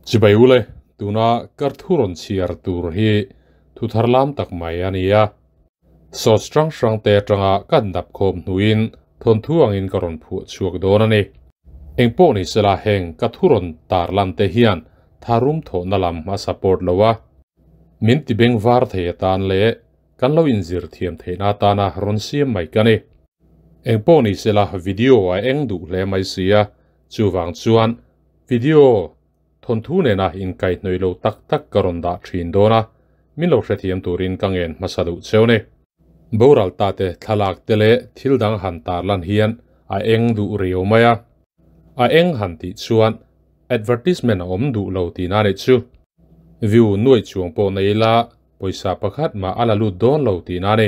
Chibai ule, tuna kar thu rawn chhiar tur hi thu thar lam tak mai a ni a. Source hrang hrang te atanga kan dap khawm hnuin thawnthu angin ka rawn phuah chhuak dawn a ni. Engpawh ni sela heng ka thu rawn tar lan te hian tharum thawhna lam a support lo a. Min ti beng var thei atan leh kan lo inzir thiam theihna atana rawn siam mai ka ni. Engpawh ni sela video a eng duh hle mai sia, chuvang chuan video thawnthu nena inkaihhnawih lo tak tak ka rawn dah thin dawn a, min lo hrethiam turin ka ngen hmasa duh cheu ni. Boral ta te thlalak te leh thil dang han tar lan hian a eng duh riau mai a. A eng han tih chuan advertisement a awm duh lo tihna nih chu. View nuaih chuang pawh nei ila pawisa pakhat mah a la lut dawn lo tihna a ni.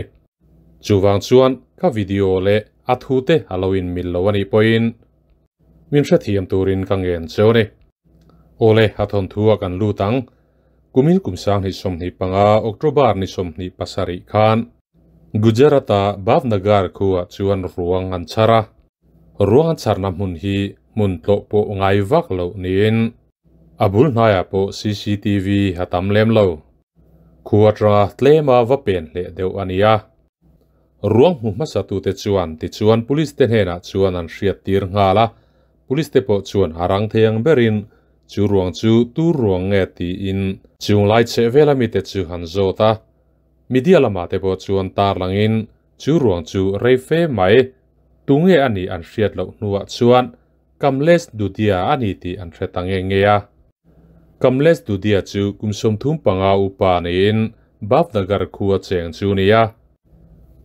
Chuvang chuan ka video leh a thu te a lo inmil lo a nih pawhin min hrethiam turin ka ngen cheu a ni. Awle, a thawnthu ah kan lut ang. Kumin kum 2025 October ni 27 khan Gujarat-a Bhavnagar khuah chuan ruang an chhar a. Ruang an chharna hmun hi hmun tlawh pawh ngai vak loh niin a bul hnaiah pawh cctv a tam lem lo. Khua atanga tlema va pen hleh deuh a ni a. Ruang hmu hmasatute chuan tichuan police te hnenah chuan an hriat tir nghal a, police te pawh chuan a rang thei ang berin chu ruang chu tur ruang nge tiin chunglai chheh vela mite chu an zawt a. Media lamah te pawh chuan tarlangin chu ruang chu rei fe mai tunge a nih an hriat loh hnuah chuan Kamlesh Dudhia a ni tih an hre ta nge nge a. Kamlesh Dudhia chu kum 35 upa niin Bhavnagar khua cheng chu a ni a.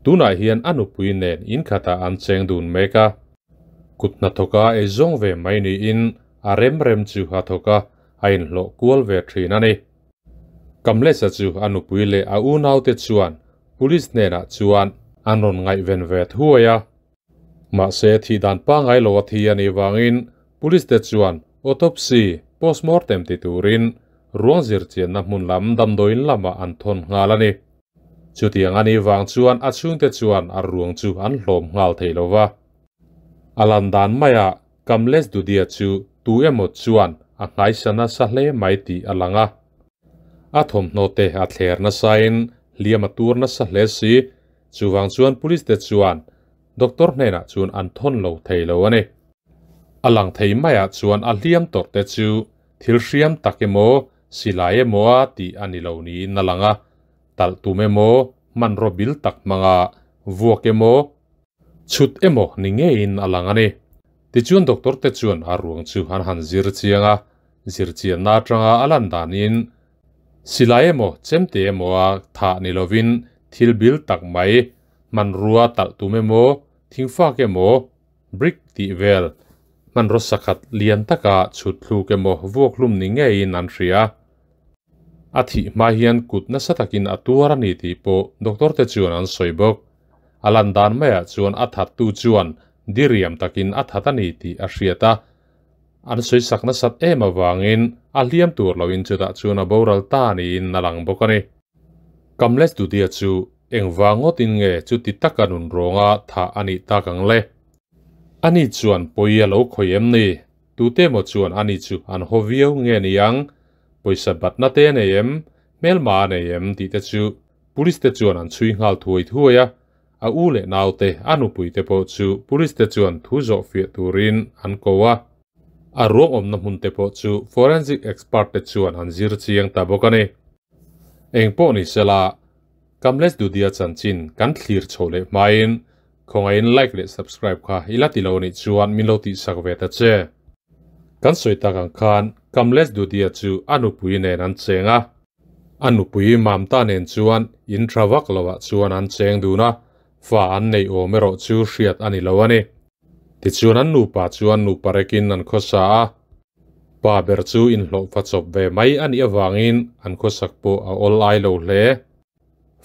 Tunah hian a nupui nen inkhatah an cheng dun mek a. Kut hnathawka ei zawng ve mai niin a rem rem chu a thawk a, a inhlawh kual ve thin a ni. Kamlesh-a chu a nupui leh a unaute chuan police hnenah chuan an rawn ngaihven ve thuai a. Mahse, thih dan pangngai lo a thi a nih vangin police te chuan autopsy, postmortem ti turin ruang zirchianna hmun lam damdawiin lamah an thawn nghal a ni. Chutiang a nih vang chuan a chhungte chuan a ruang chu an hlawm nghal thei lo va. A lan dan maiah Kamlesh Dudhia chu tu emaw chuan a nghaisa nasa hle mai tih a lang a. A thawmhnaw te a thler nasain hliam a tur nasa hle si. Chuvang chuan police te chuan doctor hnenah chuan an thawn lo thei lo a ni. A lang thei maiah chuan a hliam tawrh te chu thil hriam tak emaw, silai emaw a tih a ni lo niin a lang a. Talh tum emaw, hmanraw bil tak hmanga vuak emaw, chhut emaw ni ngeiin a lang a ni. Tichuan doctor te chuan a ruang chu an han zir chiang a, zir chianna atanga a lan danin silai emaw, chemte emaw a thah ni lovin thil bil tak mai, hmanrua talh tum emaw, thingfak emaw, brick tih vel, hmanraw sakhat lian taka chhut thluk emaw vuak hlum ni ngeiin an hria. A thih hma hian kut nasa takin a tuar a ni tih pawh doctor te chuan an sawi bawk. A lan dan maiah chuan a thattu chuan diriam takin a that a ni tih a hriat a. An sawi sak nasat em avangin a hliam tur loin chutah chuan a boral ta niin a lang bawk a ni. Kamlesh Dudhia chu engvang ngawtin nge chuti taka nun rawnga thah a nih tak ang le? Ani chuan pawi a lo khawih em ni? Tute maw chuan ani chu an haw viau nge ni ang? Pawisa batna te a nei em? Hmelma a nei em? tih te chu police te chuan an chhui nghal thuai thuai a. A u leh naute, a nupui te pawh chu police te chuan thu zawh fiah turin an ko a. A ruang awmna hmun te pawh chu forensic expert te chuan an zir chiang ta bawk a ni. Eng pawh ni sela, Kamlesh Dudhia chanchin kan thlir chho leh hmain khawngaihin like leh subscribe kha i la ti lo anih chuan min lo tihsak ve ta che. Kan sawi tak ang khan Kamlesh Dudhia chu a nupui nen an cheng a. A nupui Mamta nen chuan in tha vak loah chuan an cheng dun a, fa an neih awm erawh chu hriat a ni lo a ni. Tichuan an nupa chuan nupa rekin an khawsa a. Pa ber chu inhlawh fa chawp ve mai a nih avangin an khawsak pawh a awl ai lo hle.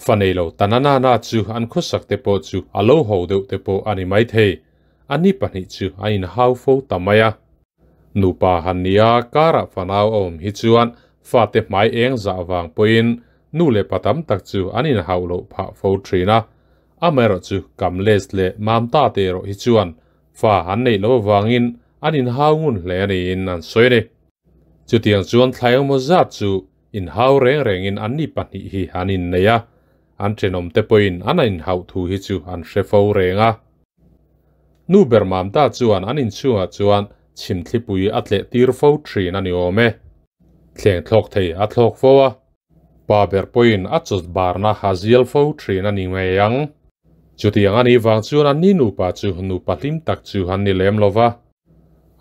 Fa nei lo ta na na na chu an khawsak te pawh chu a lo ho deuh te pawh a ni maithei. A ni pahnih chu a inhau fo ta mai a. Nupa han nia karah fanau a awm hi chuan fate hmai eng zah vang pawhin nu leh pa tam tak chu an inhauh loh phah fo thin a. Amaherawhchu Kamlesh leh Mamta te erawh hi chuan fa an neih loh avangin an inhau ngun hle a niin an sawi a ni. Chutiang chuan thlai emaw zat chu inhau reng rengin an ni pahnih hi an innei a, an thenawm te pawhin an a inhauh thu hi chu an hre fo reng a. Nu ber Mamta chuan an inchhungah chuan chhimthlipui a tleh tir fo thin a ni awm e. Thleng thlawk thei a thlawk fo a, pa ber pawhin a chawt barna a zial fo thin a ni ngei ang. Chutiang a nih vang chuan an ni nupa chu nupa hlim tak chu an ni lem lo va.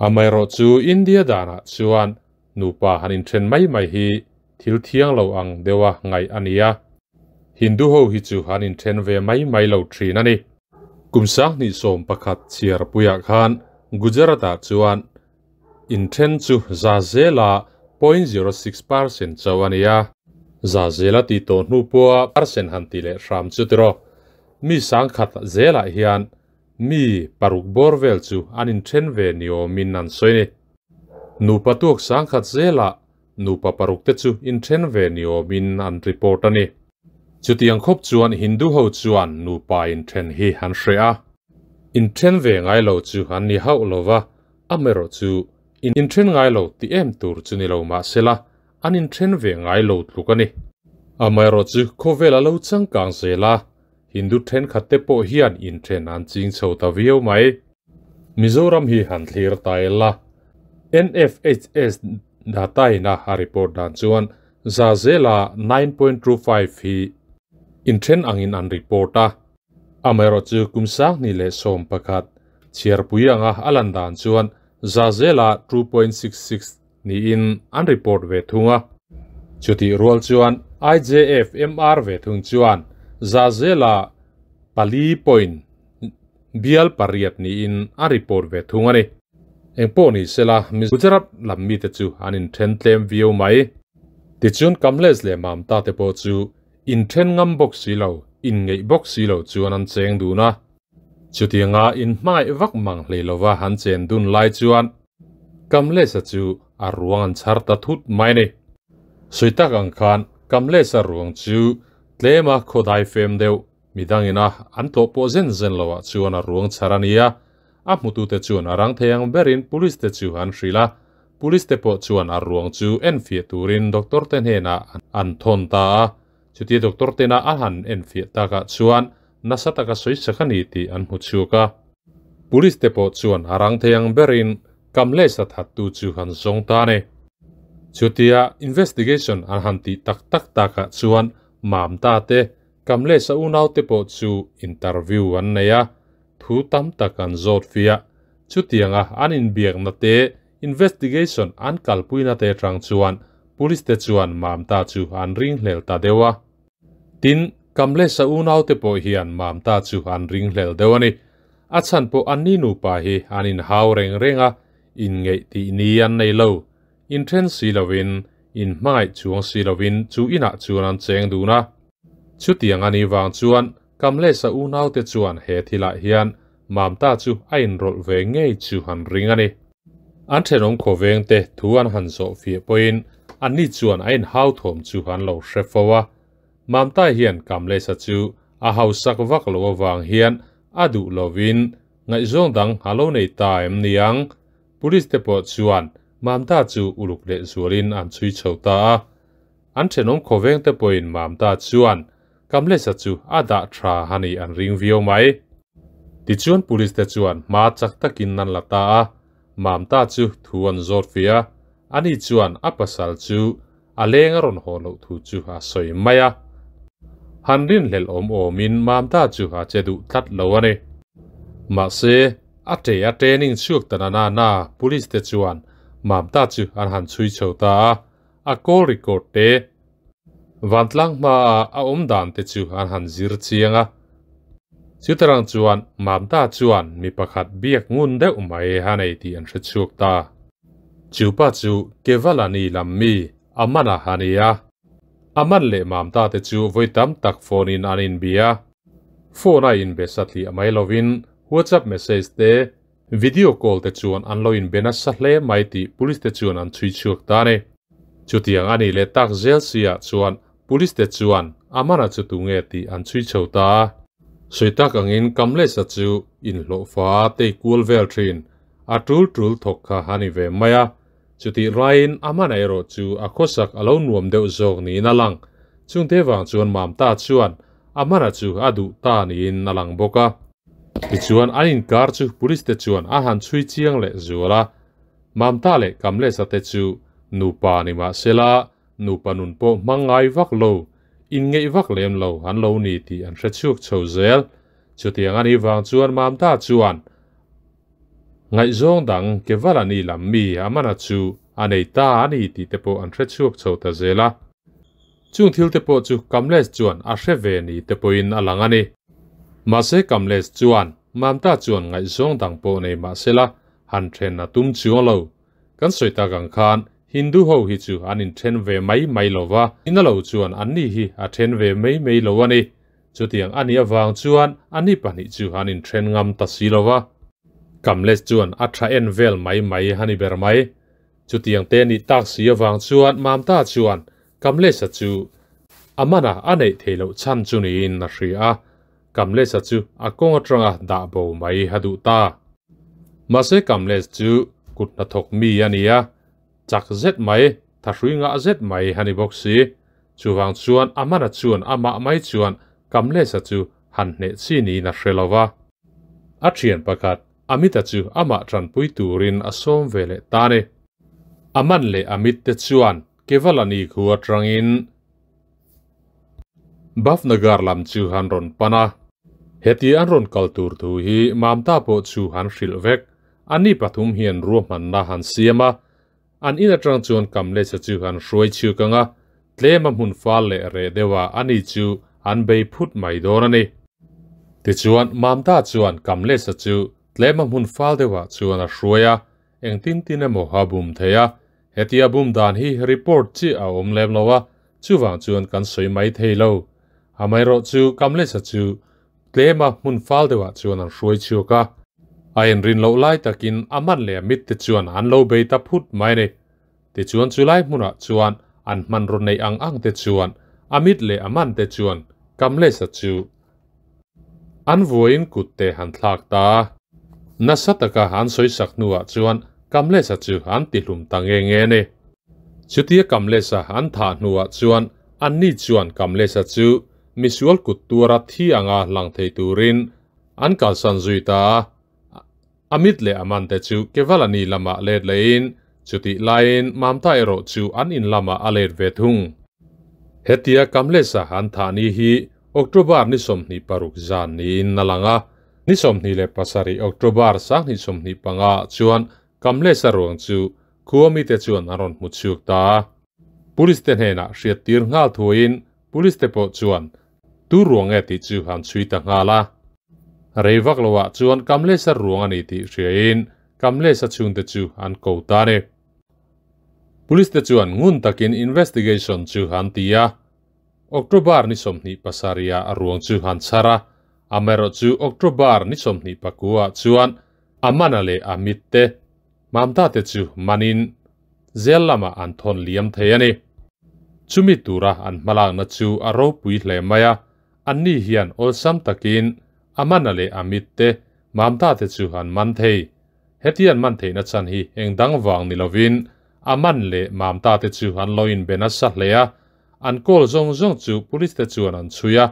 Amaherawhchu India danah chuan nupa han inthen mai mai hi thil thiang lo ang deuha ngaih a ni a. Hindu ho hi chu an inthen ve mai mai lo thin a ni. Kum 2011 chhiar puiah khan Gujarat-ah chuan inthen chu za zela 0.06% chauh a ni a. Za zela tih tawh hnu pawha percent han tih leh hram chu tiraw. Mi sangkhat zelah hian mi paruk bawr vel chu an inthen ve ni awmin an sawi ni. Nupa tuak sangkhat zelah nupa paruk te chu inthen ve ni awmin an report a ni. Chutiang khawp chuan Hindu ho chuan nupa inthen hi an hreh a. Inthen ve ngai lo chu an ni hauh lo va, amaherawh chu inthen ngai lo ti em tur chu ni lo mahsela an inthen ve ngai lo tluk a ni. Amaherawh chu khawvel a lo changkang zel a, Hindu thenkhat te pawh hian inthen an ching chho ta viau mai. Mizoram hi han thlir ta ila, NFHS data ina a report dan chuan za zela 9.25 hi inthen angin an report a. Amaherawh chu kum 2011 chhiarpui anga a lan dan chuan za zela 2.66 niin an report ve thung a. Chutih rual chuan IJFMR ve thung chuan za zela pali point bial pariat niin a report ve thung a ni. Engpawh ni sela Gujarat lam mite chu an inthen tlem viau mai. Tichuan Kamlesh leh Mamta te pawh chu inthen ngam bawk si lo, inngeih bawk si lo chuan an cheng dun a. Chutianga inhmangaih vak mang hlei lova an chen dun lai chuan Kamlesh-a chu a ruang an chhar ta thut mai a ni. Sawi tak ang khan Kamlesh-a ruang chu tlema khawdai fem deuh midangina an tlawh pawh zen zen loah chuan a ruang chhar a ni a. A hmutute chuan a rang thei ang berin police te chu an hrilh a, police te pawh chuan a ruang chu enfiah turin doctor te hnenah an thawn ta a. Chutia doctor tena a han enfiah takah chuan nasa taka sawi sak a ni tih an hmu chhuak a. Police te pawh chuan a rang thei ang berin Kamlesh a thattu chu han zawng ta a ni. Chutia investigation an han tih tak tak takah chuan Mamta te, Kamlesh a unau te pawh chu interview an nei a. Thu tam tak an zawt fiah. Chutianga an inbiakna te, investigation an kalpuina te atang chuan police te chuan Mamta chu an ringhlel ta deuh a. Tin, Kamlesha unaute pawh hian Mamta chu an ringhlel deuh a ni. A chhan pawh anni nupa hi an inhau reng reng a, inngeih tih ni an nei lo. Inthen si lovin, inhmangaih chuang si lovin chu inah chuan an cheng dun a. Chutiang a nih vang chuan Kamlesha unaute chuan he thilah hian Mamta chu a inrawlh ve ngei chu an ring a ni. An thenawm khawvengte thu an han zawh fiah pawhin anni chuan a inhau thawm chu an lo hre fo a. Mamta hian Kamlesha chu a hausak vak lo avang hian a duh lovin ngaihzawng dang a lo nei ta em ni ang? Police te pawh chuan Mamta chu uluk leh zualin an chhui chho ta a. An thenawm khawvengte pawhin Mamta chuan Kamlesha chu a dah tha a ni an ring viau mai. Tichuan police te chuan hma chak takin an la ta a, Mamta chu thu an zawt fih a, ani chuan a pasal chu a leng a rawn haw loh thu chu a sawi mai a. Han rinhlelh awm awmin Mamta chu a che duh tlat lo a ni. Mahse, a ṭe a training chhuak ta na na police te chuan Mamta chu an han chhui chho ta a, a call record te, Vantlang hmaa a awm dan te chu an han zir chiang a. Chutarang chuan Mamta chuan mi pakhat biak ngun deuh mai a nei tih an hre chhuak ta. Chu pa chu Kevalani lam mi Amana a ni a. Aman leh Mamta te chu vawi tam tak phone in an inbia. Phone a inbe satliah mai lovin WhatsApp message te, Video call te chuan an lo inbe nasa hle mai tih police te chuan an chhui chhuak ta a ni. Chutiang a nih leh tak zel si ah chuan police te chuan Amana chu tunge tih an chhui chho ta a. Sawi tak angin Kamlesha chu inhlawhfa a tei kual vel thin, a tul tul thawk kha a ni ve mai a. Chutih laiin Amana erawh chu a khawsak a lo nuam deuh zawk niin a lang. Chungte vang chuan Mamta chuan Amana chu a duh ta niin a lang bawk a. Tichuan an inkar chu police te chuan a han chhui chiang leh zual a. Mamta leh Kamlesa te chu nupa ni mahsela nupa nun pawh hmang ngai vak lo, inngeih vak lem lo an lo ni tih an hre chhuak chho zel. Chutiang a nih vang chuan Mamta chuan ngaihzawng dang Kevalani lam mi Amana chu a nei ta a ni tih te pawh an hre chhuak chho ta zel a. Chung thil te pawh chu Kamlesh chuan a hre ve ni te pawhin a lang a ni. Mahse Kamlesh chuan Mamta chuan ngaihzawng dang pawh nei mahsela han then a tum chuang lo. Kan sawi tak ang khan Hindu ho hi chu an inthen ve mai mai lo va, ina lo chuan anni hi a then ve mai mai lo a ni. Chutiang a nih avang chuan anni pahnih chu an inthen ngam ta si lo va. Kamlesh chuan a tha en vel mai mai a ni ber mai. Chutiang te nih tak si avang chuan Mamta chuan Kamlesha chu a mana a neih theih loh chhan chu niin a hria a, Kamlesha chu a kawng atanga dah bo mai a duh ta. Mahse Kamlesh chu kut hnathawk mi a ni a, chak zet mai, thahrui ngah zet mai a ni bawk si. Chuvang chuan a mana chuan amah mai chuan Kamlesha chu han hneh chi niin a hre lo va. A thian pakhat Amita chu amah tanpui turin a sawm ve leh ta a ni. Aman leh Amit te chuan Kevalani khu atangin Bhavnagar lam chu an rawn pan a. Heti an rawn kal tur thu hi Mamta pawh chu an hrilh vek. Anni pathum hian ruahmanna han siam a. An in atang chuan Kamlesha chu an hruai chhuk ang a, tlem a hmun fal leh reh deuh ah ani chu an bei phut mai dawn a ni. Tichuan Mamta chuan Kamlesha chu tlem a hmun fal deuh ah chuan a hruai a, engtin tin emaw a bum thei a. Hetia bum dan hi report chi a awm lem lo a, chuvang chuan kan sawi mai thei lo. Amaherawh chu Kamlesha chu tlem a hmun fal deuh ah chuan an hruai chhuak a. A inrin loh lai takin a man leh a mit te chuan an lo bei ta phut mai a ni. Tichuan chulai hmunah chuan an hmanraw neih ang ang te chuan a mit leh a man te chuan Kamlesha chu an vuaiin kut te han thlak ta a. Nasa taka an sawi sak hnuah chuan Kamlesha chu an tihlum ta nge nge a ni. Chutia Kamlesha an thah hnuah chuan anni chuan Kamlesha chu misual kut tuara thi anga lang thei turin an kalsan zui ta a. Amit leh Aman te chu Kevalani lamah let lehin chutih laiin Mamta erawh chu an in lamah a let ve thung. Hetia Kamlesha an thah ni hi October ni 26 zan niin a lang a. Ni 27 October 2025 chuan Kamlesha ruang chu khuami te chuan an rawn hmu chhuak ta a. Police te hnenah hriat tir nghal thuaiin police te pawh chuan tu ruang nge tih chu an chhui ta nghal a. Rei vak loah chuan Kamlesha ruang a ni tih hriain Kamlesha chhungte chu an ko ta a ni. Police te chuan ngun takin investigation chu an ti a. October ni 27 ah a ruang chu an chhar a, amaherawh chu October ni 29 ah chuan Amana leh Amit te Mamta te chu manin zel lamah an thawn liam thei a ni. Chumi tura an hmalakna chu a ropui hle mai a, anni hian awlsam takin Amana leh Amit te Mamta te chu an man thei. Heti an man theihna chan hi eng dang vang ni lovin Aman leh Mamta te chu an lo inbe nasa hle a, an call zawng zawng chu police te chuan an chhui a,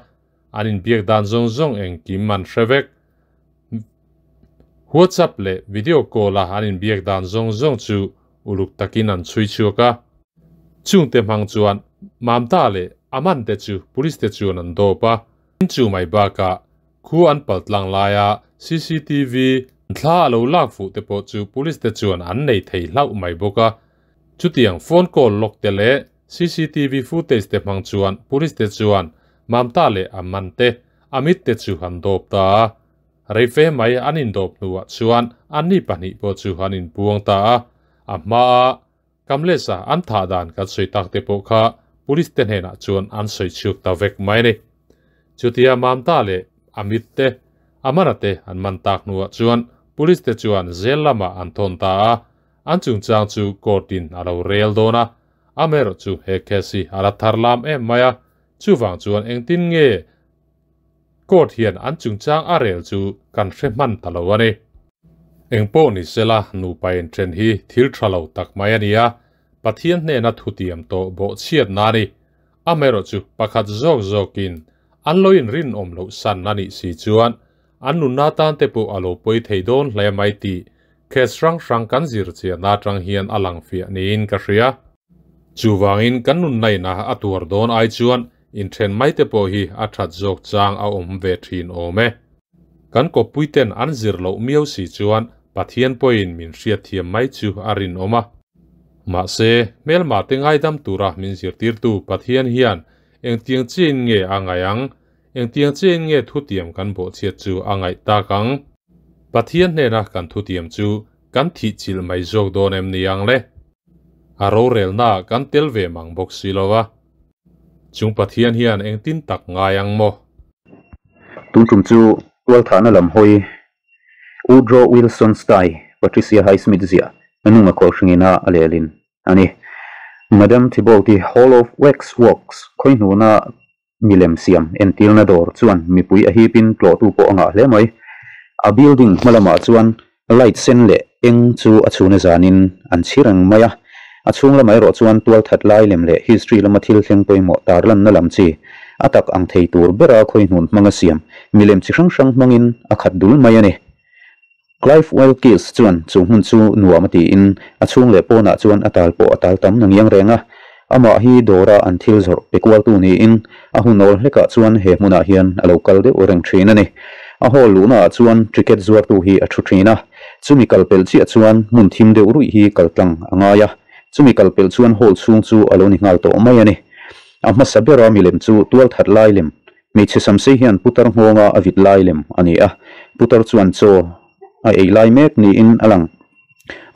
an inbiak dan zawng zawng engkim an hre vek. WhatsApp leh video call a an inbiak dan zawng zawng chu uluk takin an chhui chhuak a. Chungte hmang chuan Mamta leh Aman te chu police te chuan an dawp a. Chu mai bakah khu an pal tlang laia CCTV thla a lo lak fuh te pawh chu police te chuan an nei thei hlauh mai bawk a. Chutiang phone call log te leh CCTV footage te hmang chuan police te chuan Mamta leh Aman te Amit te chu an dawp ta a. Reife mai an indawp hnuah chuan anni pahnih pawh chu an inpuang ta a. A hmaa Kamlesha an thah dan kan sawi tak te pawh kha police te hnenah chuan an sawi chhuak ta vek mai a ni. Chutia Mamta leh Amit te Amana te an man tak hnuah chuan police te chuan zel lamah an thawn ta a. An chungchang chu court in a lo rel dawn a. Amaherawh chu he case hi a la thar lam em mai a. Chuvang chuan engtin nge court hian an chungchang a rel chu kan hre hman ta lo a ni. Engpawh ni sela nupa inthen hi thil tha lo tak mai a ni a, Pathian hnena thutiam tawh bawhchhiatna a ni. Amaherawhchu pakhat zawk zawkin an lo inrinawm loh san a nih si chuan an nunna tan te pawh a lo pawi thei dawn hle mai tih case hrang hrang kan zir chiahna atang hian a lang fiah niin ka hria. Chuvangin kan nunna ina a tuar dawn ai chuan inthen mai te pawh hi a that zawk chang a awm ve thin awm e. Kan kawppuiten an zir loh miau si chuan Pathian pawhin min hriatthiam mai chu a rinawm a. Mahse, hmelma te ngaidam tura min zirtirtu Pathian hian engtiang chiahin nge a ngaih ang? Engtiang chiahin nge thutiam kan bawhchhiat chu a ngaih tak ang? Pathian hnena kan thutiam chu kan thihchilh mai zawk dawn em ni ang le? A rorelnaah kan tel ve mang bawk si lo a. Chung Pathian hian engtin tak ngai ang maw? Tun tum chu tualthahna lam hawi Woodrow Wilson Sky, Patricia Highsmith ziah nunga kawlhringina a lehlin a ni. Madam Thibault-i Hall of Wax Works khawihnuna milem siam entirna dawr chuan mipui a hipin tlawhtu pawh a ngah hle mai. A building hma lamah chuan light sen leh eng chu a chhuna zanin an chhi reng mai a. A chhung lamah erawh chuan tualthat lai lem leh history lama thil thleng pawimawh tarlanna lam chi a tak ang thei tur bera khawihnun hmanga siam milem chi hrang hrang hmangin a khat dul mai a ni. Clive Wilkes chuan chu hmun chu nuam a tiin a chhung leh pawnah chuan a tal pawh a tal tam na ngiang reng a. Amah hi dawra an thil zawrh pe kualtu niin a hun awl hlekah chuan he hmunah hian a lo kal deuh reng thin a ni. A hall luhnaah chuan ticket zuartu hi a thu thin a, chumi kal pelh chiah chuan hmun thim deuh ruih hi kal tlang a ngai a, chumi kal pelh chuan hall chhung chu a lo ni nghal tawh mai a ni. A hmasa bera milem chu tualthat lai lem Hmeichhe samsei hian putar nghawnga a vit lai lem a ni a, putar chuan chaw a ei lai mek niin a lang.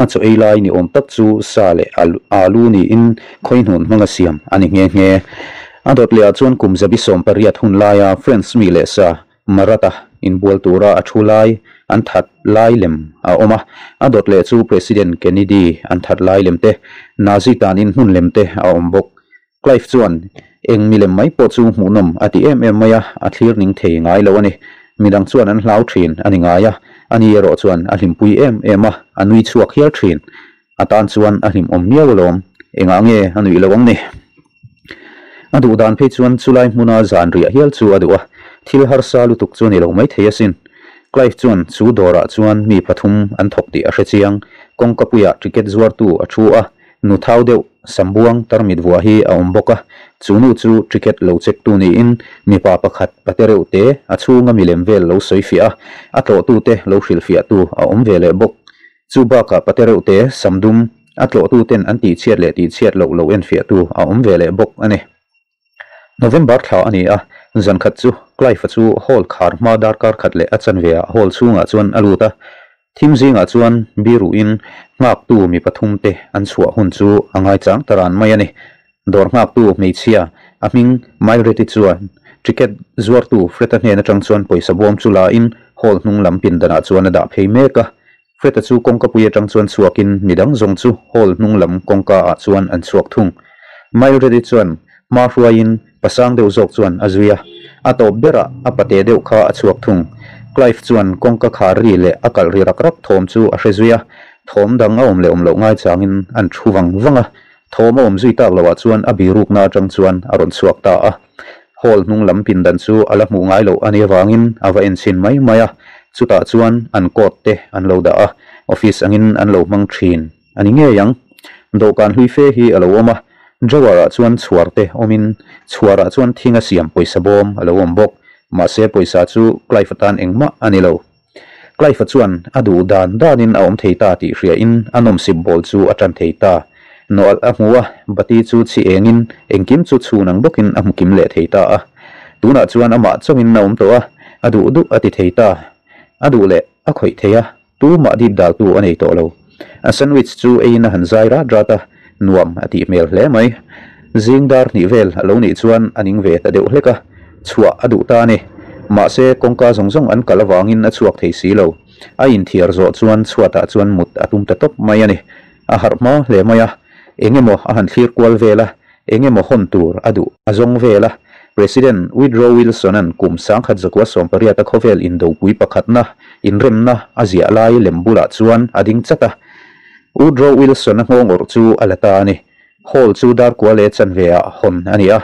A chaw ei lai ni awm tak chu sa leh alu niin khawihnun hmanga siam a ni nghe nghe. A dawt lehah chuan kum zabi 18 hun laia French mi leh sa Marat-a inbual tura a thu lai an that lai lem a awm a, a dawt leh chu President Kennedy an that lai lem te, Nazi tanin hmun lem te a awm bawk. Clive chuan eng milem mai pawh chu hmuhnawm a ti em em mai a, a thlir ning thei ngai lo a ni. Midang chuan an hlau thin a ni ngai a, ani erawh chuan a hlimpui em em a, a nui chhuak hial thin. A tan chuan a hlimawm miau alawm, engah nge a nuih loh ang ni? A duh dan phei chuan chulai hmuna zan riah hial chu a duh a, thil harsa lutuk chu a ni lo maithei asin. Clive chuan chu dawrah chuan mi pathum an thawk tih a hre chiang, kawngkapuiah ticket zuartu a thu a, Nu thau deuh Sambuang tarmit vuah hi a awm bawk a, chu nu chu ticket lo check tu niin mipa pakhat pate reuh te a chhunga milem vel lo sawi fiah a, a tlawhtu te lo hrilh fiah tu a awm ve leh bawk. Chu bakah pate reuh te Samdum a tlawhtu ten an tihchhiat leh tihchhiat loh lo en fiah tu a awm ve leh bawk a ni. November thla a ni a, zan khat chu Clive-a chu hall khar hma darkar khat leh a chanve ah hall chhungah chuan a lut a, thim zingah chuan biruhin nghaktu mi pathum te an chhuah hun chu a ngaichang ta ran mai a ni. Dawr nghaktu hmeichhia a hming Mildred-i chuan ticket zuartu Fred-a hnen atang chuan pawisa bawm chu la in hall hnung lam pindanah chuan a dah phei mek a, Fred-a chu kawngkapui atang chuan chhuakin midang zawng chu hall hnung lam kawngka ah chuan an chhuak thung. Mildred-i chuan hma hruaiin pasang deuh zawk chuan a zui a, a tawp berah a pate deuh kha a chhuak thung. Clive chuan kawngka khar ri leh a kalh ri rak rak thawm chu a hre zui a, thawm dang a awm leh awm loh ngaichangin an thu vang vang a, thawm a awm zui tak loh ah chuan a birukna atang chuan a rawn chhuak ta a. Hall hnung lam pindan chu a la hmuh ngai loh a nih avangin a va enchhin mai mai a, chutah chuan an coat te an lo dah a, office angin an lo hmang thin a ni ngei ang. Dawhkan hlui fe hi a lo awm a, drawer ah chuan chhuar te awmin chhuar ah chuan thinga siam pawisa bawm a lo awm bawk, mahse pawisa chu Clive atan engmah a ni lo. Clive-a chuan a duh dan danin a awm thei ta tih hriain a nawmsip bawl chu a tan thei ta. Nawalh a hmu a, bati chu chhi engin engkim chu chhun ang bawkin a hmu kim leh thei ta a. Tunah chuan amah chawngin a awm tawh a, a duh duh a ti thei ta. A duh leh a khawih thei a, tumah dip daltu a nei tawh lo. A sandwich chu eiin a han zai rat rat a, nuam a tih hmel hle mai. Zing dar hnih vel a lo nih chuan a ning ve ta deuh hlek a, chhuah a duh ta a ni. Mahse, kawngka zawng zawng an kal avangin a chhuak thei si lo. A inthiar zawh chuan chhuatah chuan mut a tum ta tawp mai a ni. A harh hma hle mai a, eng emaw a han thlir kual vel a, eng emaw hawn tur a duh a zawng vel a. President Woodrow Wilson-a'n kum 1918 a khawvel indopui pakhatna inremna a ziah lai lem bulah chuan a ding chat a. Woodrow Wilson-a nghawng awrh chu a la ta a ni. Hall chu dar kua leh chanve ah hawn a ni a.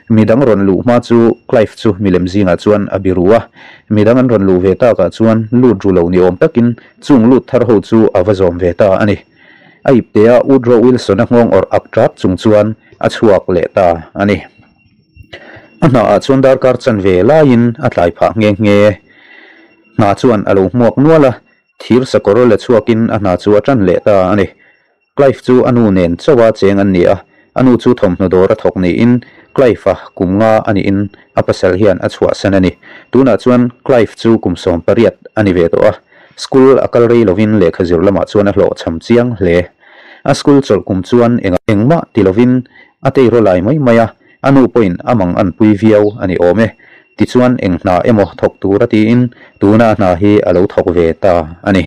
Midang rawn luh hma chu Clive chu milem zingah chuan a biru a. Midang an rawn luh ve takah chuan lut ru lo ni awm takin chung lut thar ho chu a va zawm ve ta a ni. A ipte a Woodrow Wilson-a nghawng awrh ak ṭat chung chuan a chhuak leh ta a ni. A hna ah chuan darkar chanve laiin a tlai phah nghe nghe. Hna chuan a lo hmuak nual a, thir sakawr la chhuakin a hna chu a ṭan leh ta a ni. Clive chu a nu nen chauha cheng an ni a, a nu chu thawmhnaw dawr a thawk niin Clive-a kum nga a niin a pasal hian a chhuahsan a ni. Tunah chuan Clive chu kum 18 a ni ve tawh a, school a kal rei lovin lehkha zir lamah chuan a hlawhchham chiang hle. A school chawlh kum chuan engmah ti lovin a teiraw lai mai mai a, a nu pawhin a mang an pui viau a ni awm e. Tichuan eng hna emaw thawk tur a tiin tuna a hna hi a lo thawk ve ta a ni.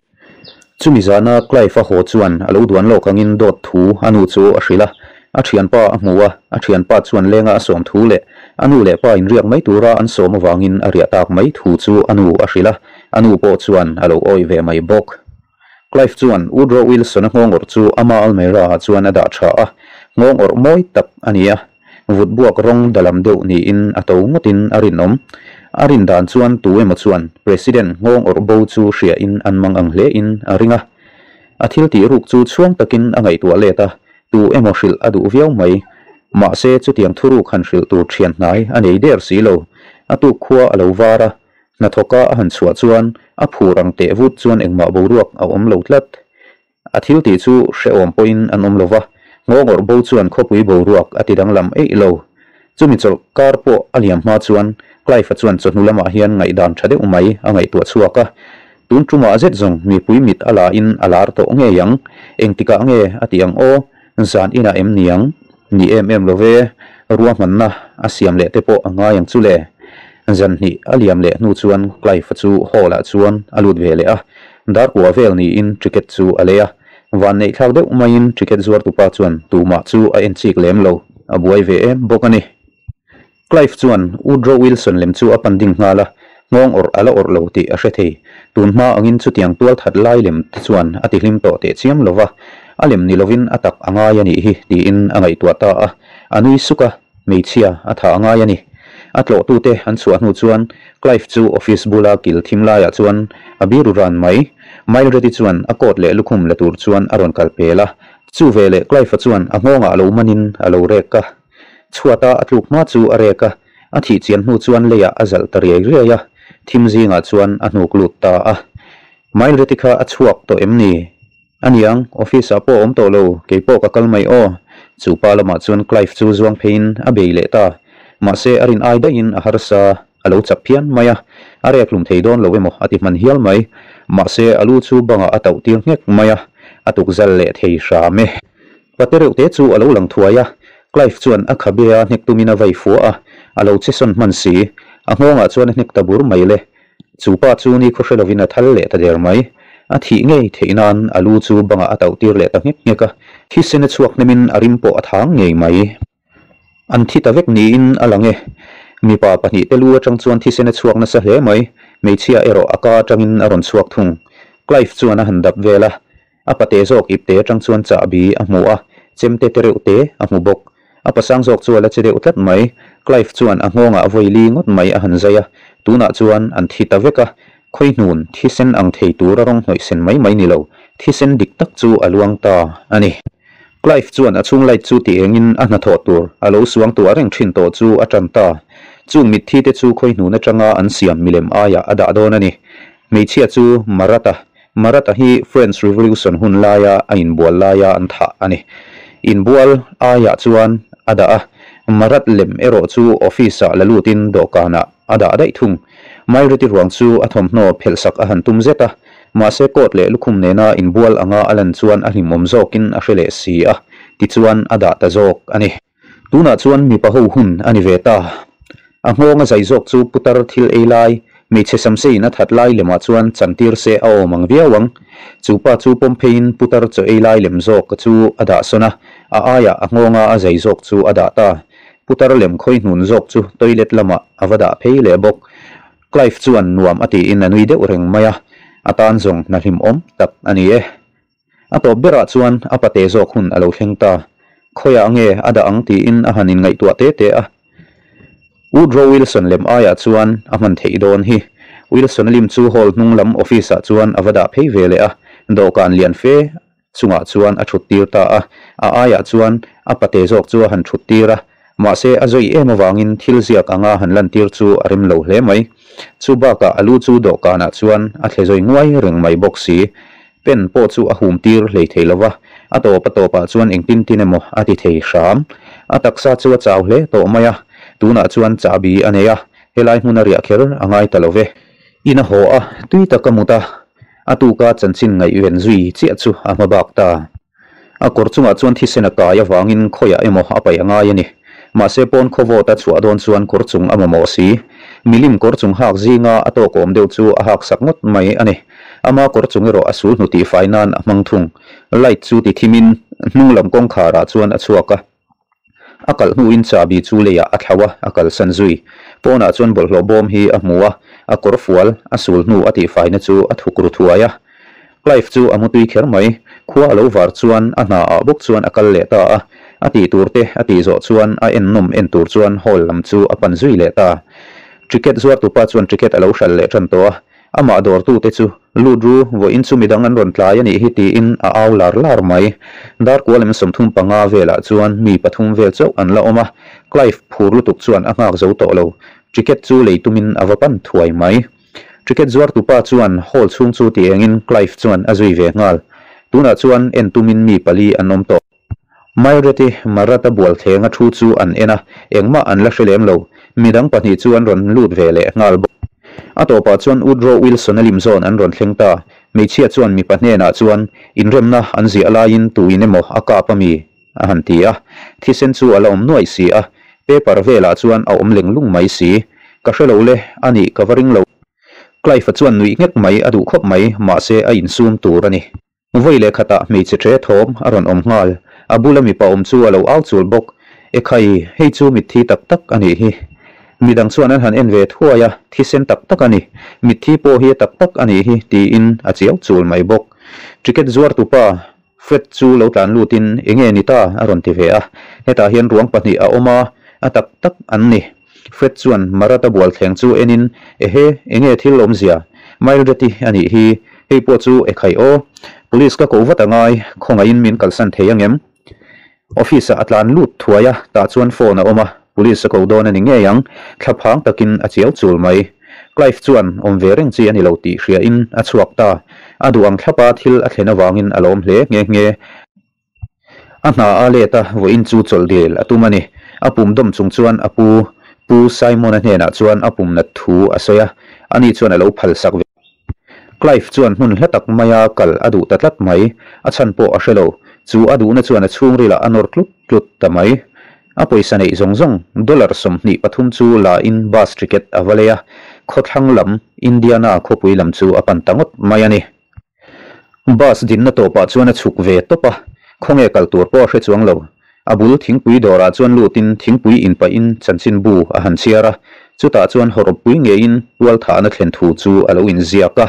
Chumi zana Clive a haw chuan a lo duan lawk angin dawt thu a nu chu a hrilh a, a thianpa a hmu a, a thianpa chuan lenga a sawm thu leh a nu leh pa inriak mai tura an sawm avangin a riah tak mai thu chu a nu a hrilh a, a nu pawh chuan a lo awih ve mai bawk. Clive chuan Woodrow Wilson-a nghawng awrh chu ama almirah ah chuan a dah tha a, nghawng awrh mawi tak a ni a. Vut buak rawng dalam deuh niin a to ngawtin a rinawm. A rin dan chuan tu emaw chuan President nghawng awrh bo chu hriain an mang ang hlein a ring a. A thil tih ruk chu chhuang takin a ngaihtuah let a, tu emaw hrilh a duh viau mai. Mahse chutiang thuruk han hrilh tur thian hnai a nei der si lo. A tuk khua a lo var a, hnathawka a han chhuah chuan a phur ang teh vut chuan engmah boruak a awm lo tlat. A thil tih chu hrehawm pawhin an awm lo va, nghawngawrh bo chuan khawpui boruak a ti danglam eih lo. Chumi chawlh kar pawh a liam hma chuan Clive-a chuan chawhnu lamah hian ngaihdan tha deuh mai a ngaihtuah chhuak a. Tun tumah zet zawng mipui mit a la in a lar tawh ngei ang. Engtikah nge a ti ang aw? Zan inah em niang? Ni em em lo ve, ruahmanna a siam leh te pawh a ngai ang chu le. Zan hnih a liam leh hnu chuan Clive-a chu hall-ah chuan a lut ve leh a. Dar kua vel niin ticket chu a lei a, van neih thlak deuh maiin ticket zuartupa chuan tumah chu a en chik lem lo, a buai ve em bawk a ni. Clive chuan Woodrow Wilson lem chu a pan ding nghal a, nghawng awrh a la awrh lo tih a hre thei. Tun hma angin chutiang tual that lai lem te chuan a tihlim tawh teh chiam lo va, a lem ni lovin a tak a ngai a nih hi tiin a ngaihtuah ta a, a nui suk a, hmeichhia a tha a ngai a ni. A tlawhtute an chhuah hnu chuan Clive chu office bula kil thim laiah chuan a biru ran mai. Mildred-i chuan a coat leh lukhum la tur chuan a rawn kal pel a. Chu veleh Clive-a chuan a nghawngah a lo manin a lo rek a. Chhuata a tluk hma chu a rek a, a thih chian hnu chuan leiah a zalh ta riai riai a, thim zingah chuan a hnuk lut ta a. Mildred-i kha a chhuak tawh em ni? Aniang, office ah pawh a awm tawh lo, kei pawh ka kal mai aw. Chu pa lamah chuan Clive chu zuang pheiin a bei leh ta. Mahse a rin ai daihin a harsa, a lo chak phian mai a, a rek hlum thei dawn lo emaw a ti hman hial mai. Mahse a lu chu bangah a tauh tir nghek mai a, a tuk zal leh thei hram e. Pate reuh te chu a lo lang thuai a, Clive chuan a khabe a hnek tumin a vai fua a, a lo che sawn hman si. A nghawngah chuan a hnek ta bur mai le. Chu pa chu ni khaw hre lovin a thal leh ta der mai. A thih ngei theih nan a lu chu bangah a tauh tir leh ta nghek nghek a, thisen a chhuak hnemin a rim pawh a thang ngei mai. An thi ta vek niin a lang e. Mipa pahnihte lu atang chuan thisen a chhuak nasa hle mai, hmeichhia erawh a ka atangin a rawn chhuak thung. Clive chuan a han dap vel a, a pate zawk ipte atang chuan chahbi a hmu a, chemte te reuh te a hmu bawk. A pasang zawk chu a la che deuh tlat mai. Clive chuan a nghawngah vawi li ngawt mai a han zai a, tunah chuan an thi ta vek a, khawihnun thisen ang thei tur a rawng hnawih sen mai mai ni lo, thisen dik tak chu a luang ta a ni. Clive chuan a chhung light chu ti engin a hnathawh tur a lo suang tuah reng thin tawh chu a tan ta. Chung mitthi te chu khawihnun atanga an siam milem aiah a dah dawn a ni. Hmeichhia chu Marat-a, Marat-a hi French Revolution hun laia a inbual laia an thah a ni. Inbual aiah chuan a dah a, Marat lem erawh chu office-ah la lutin dawhkanah a dah daih thung. Maireti ruang chu a thawmhnaw phelhsak a han tum zet a, mahse coat leh lukhum nena inbual anga a lan chuan a hlimawm zawkin a hre leh si a, tichuan a dah ta zawk a ni. Tunah chuan mipa ho hun a ni ve ta. A nghawng a zai zawk chu putar thil ei lai, hmeichhe samseiin a that lai lemah chuan chantir se a awm ang viau ang. Chu pa chu pawm pheiin putar chaw ei lai lem zawk chu a dah sawn a, a aiah a nghawnga a zai zawk chu a dah ta. Putar lem khawi hnun zawk chu toilet lamah a va dah phei leh bawk. Clive chuan nuam a tiin a nui deuh reng mai a, a tan zawng hna hlimawm tak a ni e. A tawp berah chuan a pate zawk hun a lo thleng ta. Khawiah nge a dah ang tiin a han inngaihtuah te te a. Woodrow Wilson lem aiah chuan a hman theih dawn hi. Wilson-a lim chu hall hnung lam office-ah chuan a va dah phei ve leh a, dawhkan lian fe chungah chuan a thut tir ta a. A aiah chuan a pate zawk chu a han thut tir a, mahse a zawih em avangin thil ziak anga han lantir chu a rem lo hle mai. Chu bakah a lu chu dawhkanah chuan a thle zawi nguai reng mai bawk si. Pen pawh chu a hum tir hlei thei lo va, a tawp a tawpah chuan engtin tin emaw a ti thei hram. A taksa chu a chau hle tawh mai a, tunah chuan chahbi a nei a, helai hmun a riah kher a ngai ta lo ve. In a haw a, tui tak a mut a, a tuka chanchin ngaihven zui chiah chu a hma bak ta. A kawr chungah chuan thisen a kai avangin khawiah emaw a paih a ngai a ni. Mahse pawn khaw vawt a chhuah dawn chuan kawr chung a mamawh si. Milim kawr chung hak zinga a tawk awm deuh chu a hak sak ngawt mai a ni. Ama kawr chung erawh a sul hnu tih fai nan a hmang thung. Light chu ti thimin hnung lam kawngkharah chuan a chhuak a. A kalh hnuin chahbi chu leiah a thlauh a, a kalsan zui. Pawnah chuan bawlhhlawh bawm hi a hmu a, a kawr fual, a sul hnu a tihfaina chu a thuk ru thuai a. Clive chu a mutui kher mai. Khua a lo var chuan a hna ah bawk chuan a kal leh ta a. A tih tur te a tih zawh chuan a ennawm en tur chuan hall lam chu a pan zui leh ta. Ticket zuartupa chuan ticket a lo hral leh tan tawh a. Amah dawrtute chu, Lut ru, vawiin chu midang an rawn tlai a nih hi tiin a au lar lar mai. Darkual em 35 velah chuan mi pathum vel chauh an la awm a, Clive phur lutuk chuan a nghak zo tawh lo. Ticket chu lei tumin a va pan thuai mai. Ticket zuartupa chuan hall chhung chu ti engin Clive chuan a zui ve nghal. Tunah chuan en tumin mi pali an awm tawh. Maireti Marat-a bual thlenga thu chu an en a, engmah an la hre lem lo. Midang pahnih chu an rawn lut ve leh nghal bawk. A tawpah chuan Woodrow Wilson-a lim zawn an rawn thleng ta. Hmeichhia chuan mipa hnenah chuan, Inremna an ziah laiin tuin emaw a kap a mi? a han ti a. Thisen chu a la awm nuaih si a, paper velah chuan a awm leng lung mai si. Ka hre lo le, a nih ka va ring lo. Clive-a chuan nuih nghek mai a duh khawp mai, mahse a insum tur a ni. Vawi leh khatah hmeichhe ṭe thawm a rawn awm nghal. A bula mipa awm chu a lo au chul bawk. Ekhai, hei chu mitthi tak tak a nih hi. Midang chuan an han en ve thuai a, thisen tak tak a ni. Mitthi pawh hi a tak tak a nih hi, tiin a chiau chul mai bawk. Ticket zuartupa Fred chu lo tlan lutin, Enge ni ta? a rawn ti ve a. Hetah hian ruang pahnih a awm a, a tak tak an ni. Fred chuan Marat-a bual thleng chu enin, Ehe, enge thil awmzia? Mildred-i a nih hi, hei pawh chu ekhai aw. Police ka koh vat a ngai, khawngaihin min kalsan thei angem? Office-ah a tlan lut thuai a, tah chuan phone a awm a, police a ko dawn a ni ngei ang, thlaphang takin a chiau chul mai. Clive chuan awm ve reng chi a ni lo tih hriain a chhuak ta. A duh ang thlapa thil a thlen avangin a lawm hle nghe nghe. A hna a let a, vawiin chu chawlh dil a tum a ni. A pum dawm chung chuan a pu, Pu Simon-a hnenah chuan a pum nat thu a sawi a, ani chuan a lo phal sak ve. Clive chuan hmun hla tak maia kal a duh ta tlat mai, a chhan pawh a hre lo. Chu a duhna chuan a chhungrilah a nawr tlut tlut ta mai. A pawisa neih zawng zawng dollar 23 chu la in bus ticket a va lei a, khawthlang lam, Indiana khawpui lam chu a pan ta ngawt mai a ni. Bus dinna tawpah chuan a chhuk ve tawp a, khawnge kal tur pawh a hre chuang lo. A bul thingpui dawrah chuan lutin thingpui inpahin chanchinbu a han chhiar a, chutah chuan hawrawppui ngeiin tualthahna thlen thu chu a lo inziak a.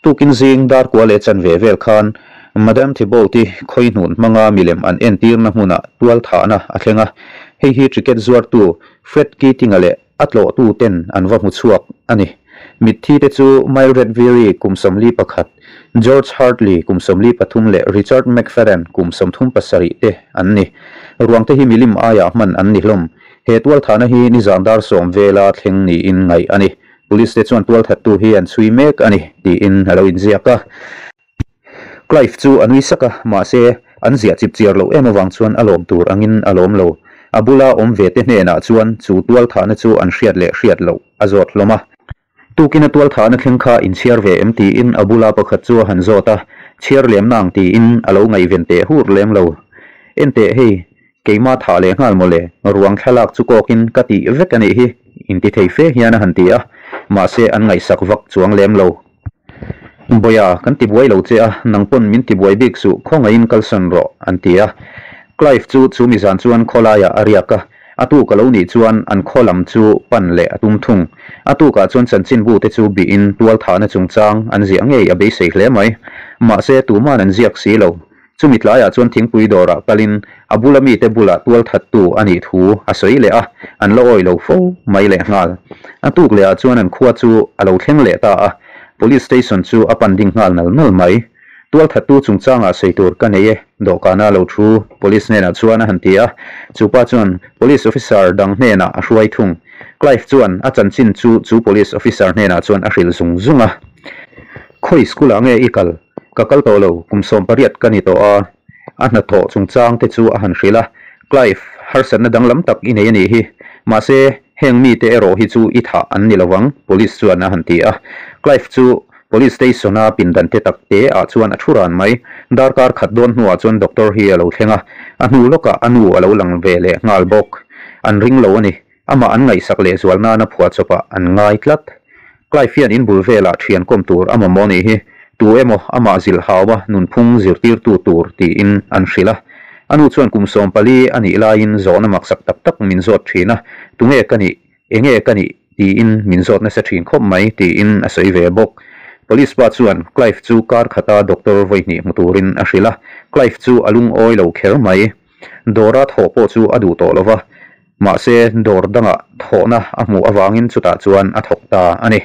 Tukin zing dar kua leh chanve vel khan Madam Thibault-i khawihnun hmanga milem an entirna hmunah tualthahna a thleng a, hei hi ticket zuartu Fred Keating-a leh A tlawhtu ten an va hmu chhuak a ni. Mitthi te chu Mildred Veary kum 41, George Hartley kum 43 leh Richard McFadden kum 37 te an ni. Ruang te hi milim aiah hman an ni hlawm. He tualthahna hi nizan dar 10 vela thleng niin ngaih a ni. Police te chuan tualthattu hi an chhui mek a ni tiin a lo inziak a. Clive chu a nui sak a, mahse, an ziah chip chiar loh em avang chuan a lawm tur angin a lawm lo. A bula awm ve te hnenah chuan chu tualthahna chu an hriat leh hriat loh a zawt hlawm a. Tukina tualthahna thleng kha inchhiar ve em tiin a bula pakhat chu a han zawt a, chhiar lem nang tiin a lo ngaihven teh hur lem lo. Enteh hei, keimah thah leh nghal mawle, ruang thlalak chu kawkin ka tih vek a nih hi, inti thei fe hian a han ti a, mahse an ngaihsak vak chuang lem lo. Bawia, kan ti buai lo che a, nang pawn min ti buai bik suh, khawngaihin kalsan rawh, an ti a. Clive chu chu mizan chuan khawlaiah a riak a. A tuk a lo nih chuan an khaw lam chu pan leh a tum thung. A tukah chuan chanchinbu te chu bihin tualthahna chungchang an ziah ngei a beisei hle mai. Mahse, tuman an ziak si lo. Chumi tlaiah chuan thingpui dawrah kalin a bula mite bulah tualthattu a nih thu a sawi leh a, an la awi lo fo mai lehnghal. A tuk lehah chuan an khua chu a lo thleng leh ta a, Police Station chu a pan ding nghal nal nal mai. Tualthattu chungchangah sawi tur ka nei e, dawhkana lo thu Police hnenah chuan a han ti a, chu pa chuan Police Officer dang hnenah a hruai thung. Clive chuan a chanchin chu chu Police Officer hnenah chuan a hrilh zung zung a. Khawi school ah nge i kal? Ka kal tawh lo, kum 18 ka ni tawh a, a hnathawh chungchang te chu a han hrilh a, Clive, harsatna danglam tak i nei a nih hi. Mahse, heng mite erawh hi chu i thah an ni lovang, Police chuan a han ti a. Clive chu Police Station a pindan te tak te ah chuan a thu ran mai. Darkar khat dawn hnuah chuan Doctor hi a lo thleng a, a hnu lawkah a nu a lo lang ve leh nghal bawk. An ring lo a ni. Amah an ngaihsak lehzual nana phuahchawpah an ngai tlat. Clive hian in bul velah thian kawm tur a mamawh nih hi, tu emaw amah zilh haua nunphung zirtirtu tur tiin an hrilh a. A nu chuan kum 14 a nih laiin zawhna maksak tak tak min zawt thin a, tunge ka nih, enge ka nih tiin min zawt nasa thin khawp mai tiin a sawi ve bawk. Police pa chuan Clive chu kar khata doctor vawihnih hmu turin a hrilh a, Clive chu a lungawi lo kher mai. Dawra thawh pawh chu a duh tawh lo va, mahse dawr dangah thawhna a hmuh avangin chutah chuan a thawk ta a ni.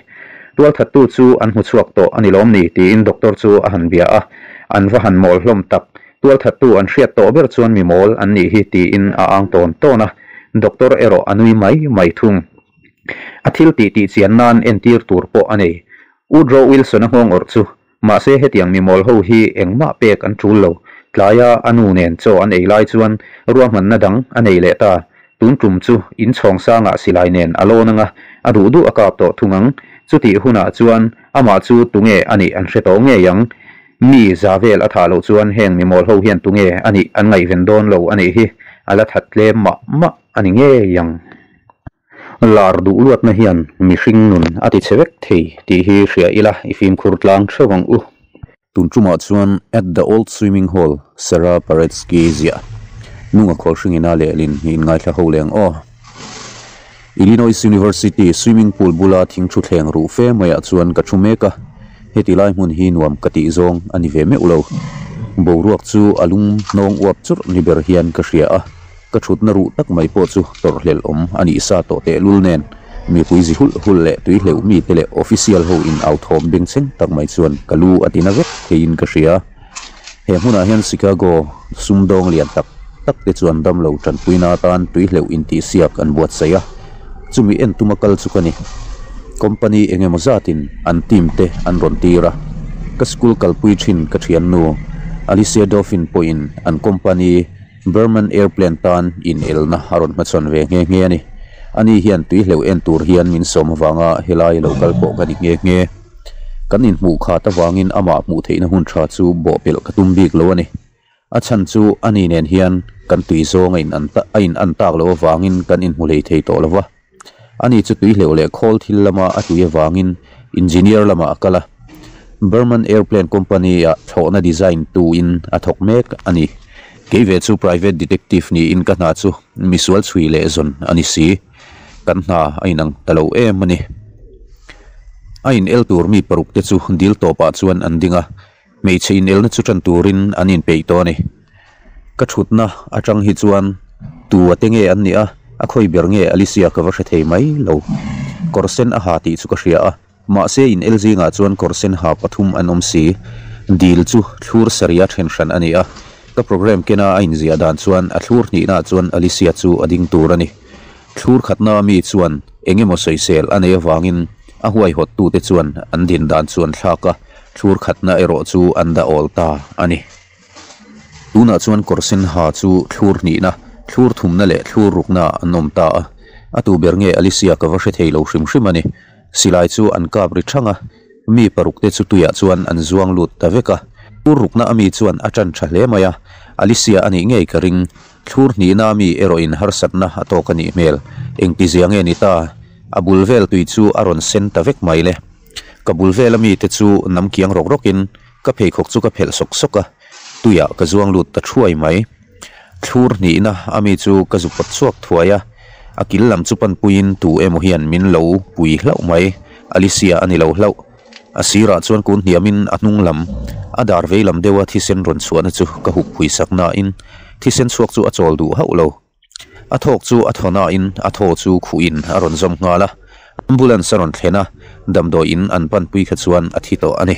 Tualthattu chu an hmu chhuak tawh a ni lawm ni tiin doctor chu a han bia a, an va han mawl hlawm tak. Tualthattu an hriat tawh ber chuan mi mawl an nih hi tiin a ang tawn tawn a, doctor erawh a nui mai mai thung. A thil tih tih chian nan entir tur pawh a nei. Woodrow Wilson-a nghawng awrh chu Mahse hetiang mi mawl ho hi engmah pek an tul lo. Tlaia a nu nen chaw an ei lai chuan ruahmanna dang a nei leh ta. Tun tum chu in chhawng sangah silai nen a lawn anga, a duh duh a kap tawh thung ang. Chutih hunah chuan amah chu tunge a nih an hre tawh ngei ang. Mi za vel a thah loh chuan heng mi mawl ho hian tunge a nih an ngaihven dawn lo a nih hi a la that tlem mah mah a ni ngei ang. Lar duh luatna hian mihring nun a ti chhe vek thei tih hi hria ila i fimkhur tlang theuh ang u. Tun tumah chuan At the Old Swimming Hall, Sarah Paretsky ziah nunga khawlhringina lehlin hi inngaithla ho leng aw. Illinois University swimming pool bula thing thutthleng ruh fe maiah chuan ka thu mek a, heti lai hmun hi nuam ka tih zawng a ni ve meuh lo. Boruak chu a lung hnawng uap churh ni ber hian ka hria a. Ka thutna ruh tak mai pawh chu tawrhhlelh awm a nih sa tawh tehlul nen, mipui zi hulh hulh leh tui hleuh mite leh official ho in au thawm bengchheng tak mai chuan ka lu a tina vek theiin ka hria. He hmunah hian Chicago sumdawng lian tak tak te chuan damlo tanpuina atan tui hleuh intihsiak an buatsaih a, chumi en tuma kal chu ka ni. Company eng emaw zatin an team te an rawn tir a, ka school kalpui thin ka thiannu Alicia Dauphin pawhin an company Berman Airplane tan in elna a rawn hmachhawn ve nghe nghe a ni. Ani hian tui hleuh en tur hian min sawm avanga helai lo kal pawh ka ni nghe nghe. Kan inhmuh khat avangin amah hmuh theihna hun tha chu bawhpelh ka tum bik lo a ni. A chhan chu ani nen hian kan tui zawng a in an a in an tak loh avangin kan inhmu hlei thei tawh lo va. Ani chu tui hleuh leh khawl thil lama a tui avangin engineer lamah a kal a, Berman Airplane Company-ah thlawhna design tuin a thawk mek a ni. Kei ve chu private detective niin ka hna chu misual chhui leh zawn a ni si. Kan hna a inang ta lo em a ni. A in el tur mi paruk te chu dil tawpah chuan an ding a, hmeichhe inelna chu tan turin an inpeih tawh a ni. Ka thutna atang hi chuan tu a te nge an nih a, a khawi ber nge Alicia ka va hre thei mai lo. Kawr sen a ha tih chu ka hria a, mahse in el zingah chuan kawr sen ha pathum an awm si. Dil chu thlur saria then hran a ni a, ka program kena a inziah dan chuan a thlur hnihnaah chuan Alicia chu a ding tur a ni. Thlur khatna mi chuan eng emaw sawisel a nei avangin a huaihawttute chuan an din dan chu an thlak a, thlur khatna erawh chu an dah awl ta a ni. Tunah chuan kawr sen ha chu thlur hnihna, thlur thumna leh thlur rukna an awm ta a. A tu ber nge Alicia ka va hre thei lo hrim hrim a ni. Silai chu an kap ri thang a, mi paruk te chu tuiah chuan an zuang lut ta vek a. Thlur rukna a mi chuan a tan tha hle mai a, Alicia a nih ngei ka ring. Thlur hnihna a mi erawhin harsatna a tawk a nih hmel. Engtizia nge ni ta? A bul vel tui chu a rawn sen ta vek mai le. Ka bul vel a mi te chu nam kiang rawk rawkin Ka pheikhawk chu ka phelh sawk sawk a, tuiah ka zuang lut ta thuai mai. Thlur hnihna a mi chu ka zu pawt chhuak thuai a, A kil lam chu pan puiin tu emaw hian min lo pui hlauh mai. Alicia a ni lo hlauh. A sirah chuan kun hniamin a hnung lam a dar vei lam deuha thisen rawn chhuahna chu ka hup phui sak nain thisen chhuak chu a chawl duh hauh lo. A thawk chu a thaw nain a thaw chu khuhin a rawn zawm nghal a. Ambulance a rawn thlen a, damdawi in an panpui kha chuan a thi tawh a ni.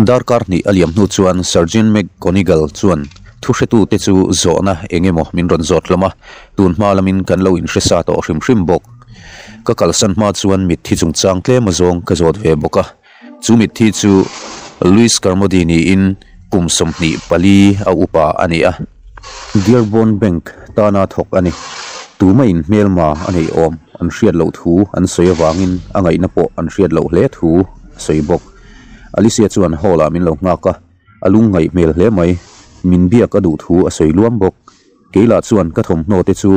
Darkar hnih a liam hnu chuan Sergeant McGonigal chuan thuhretute chu zawhna eng emaw min rawn zawt hlawm a, tun hma lamin kan lo inhre sa tawh hrim hrim bawk. Ka kalsan hma chuan mitthi chungchang tlem azawng ka zawt ve bawk a, chu mitthi chu Louis Carmody niin kum 24 a upa a ni a. Dearborn Bank tana thawk a ni. Tuma in hmelma a neih awm an hriat loh thu an sawi avangin a ngaihna pawh an hriat loh hle thu a sawi bawk. Alicia chuan hall ah min lo nghak a, a lungngaih hmel hle mai. Min biak a duh thu a sawi luam bawk. Keilah chuan ka thawmhnaw te chu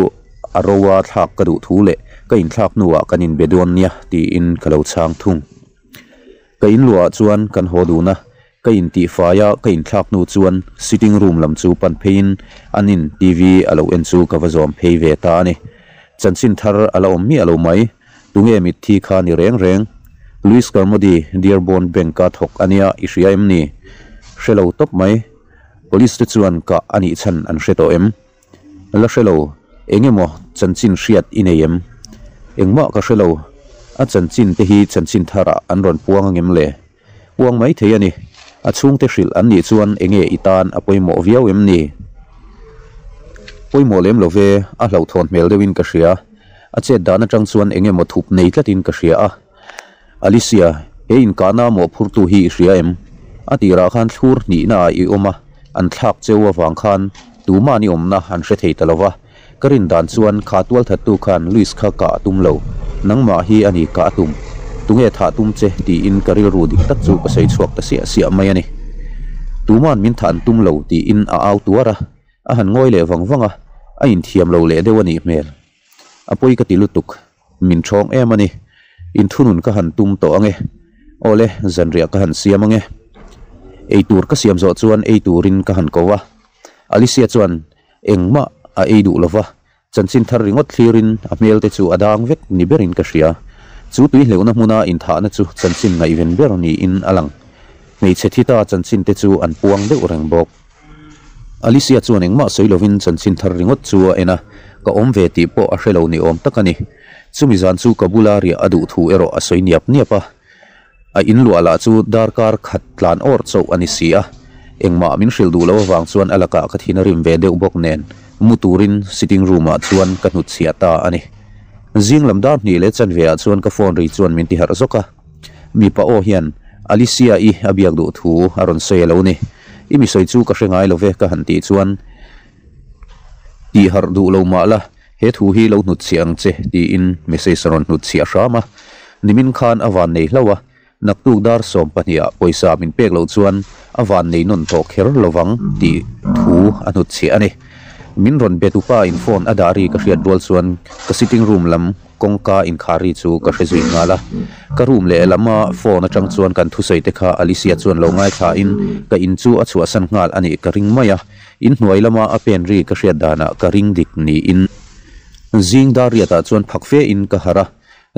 a ro a thlak ka duh thu leh ka inthlak hnuah kan inbe dawn nia tiin ka lo chhang thung. Ka inluah ah chuan kan haw dun a, ka intihfai a ka inthlak hnu chuan sitting room lam chu pan pheiin an in TV a lo en chu ka va zawm phei ve ta a ni. Chanchin thar a la awm miah lo mai, tunge mitthi kha ni reng reng? Louis Carmody, Dearborn Bank-a thawk a nia i hria em ni? Hre lo tawp mai. Police te chuan kah a nih chhan an hre tawh em? La hre lo, eng emaw chanchin hriat i nei em? Engmah ka hre lo, a chanchin te hi chanchin tharah an rawn puang angem le? Puang mai thei a ni, a chhungte hrilh an nih chuan enge i tan a pawimawh viau em ni? Pawimawh lem lo ve, a hlauhthawn hmel deuhin ka hria, a chet dan atang chuan eng emaw thup nei tlatin ka hria a. Alicia, he inkahna mawhphurtu hi i hria em? A tirah khan thlur hnihna ah i awm a, an thlak cheu avang khan tuman i awmna an hre thei ta lo va. Ka rin dan chuan kha tualthattu khan Luis kha kah a tum lo, nangmah hi a ni kah a tum. Tunge thah tum che tiin ka rilru dik tak chu ka sawi chhuak ta siah siah mai a ni. Tuman min thah an tum lo tiin a au tuar a, a han ngawi leh vang vang a, a inthiam lo leh deuh a nih hmel. A pawi ka ti lutuk. Min ṭhawng em a ni. Inthunun ka han tum tawh ang e. Awle, zanriah ka han siam ang e. Eitur ka siam zawh chuan ei turin ka han ko a. Alicia chuan engmah a ei duh lova, chanchin thar ringawt thlirin a hmel te chu a dang vek ni berin ka hria. Chu tuihleuhna hmuna inthahna chu chanchin ngaihven ber niin a lang. Hmeichhe thi ta chanchin te chu an puang deuh reng bawk. Alicia chuan engmah sawi lovin chanchin thar ringawt chu a en a, ka awm ve tih pawh a hre lo ni awm tak a ni. Chumi zan chu ka bula riah a duh thu erawh a sawi niap niap a. A inluah lah chu darkar khat tlan awr chauh a ni si a, engmah min hrilh duh loh avang chuan a lakah ka thin a rim ve deuh bawk nen mu turin sitting room ah chuan ka hnutchhiah ta a ni. Zing lam dar hnih leh chanve ah chuan ka phone ri chuan min ti harh zawk a. Mipa aw hian Alicia i a biak duh thu a rawn sawi a lo ni. I mi sawi chu ka hre ngai lo ve ka han tih chuan tih harh duh lo mah la, he thu hi lo hnutchhiah ang che tiin message a rawn hnutchhiah hram a. Nimin khan a van nei hlauh a, naktuk dar 12 ah pawisa min pek loh chuan a van nei nawn tawh kher lovang tih thu a hnutchhiah a ni. Min rawn be tupa in phone a dah ri ka hriat rual chuan ka sitting room lam Kawngka inkhar ri chu ka hre zui nghal a, ka room leh lama phone atang chuan kan thusawi te kha Alicia chuan lo ngaithla in ka in chu a chhuahsan nghal a nih ka ring mai a, inhnuai lama a pen ri ka hriat danah ka ring dik niin zing dar riatah chuan phak fe in ka harh a,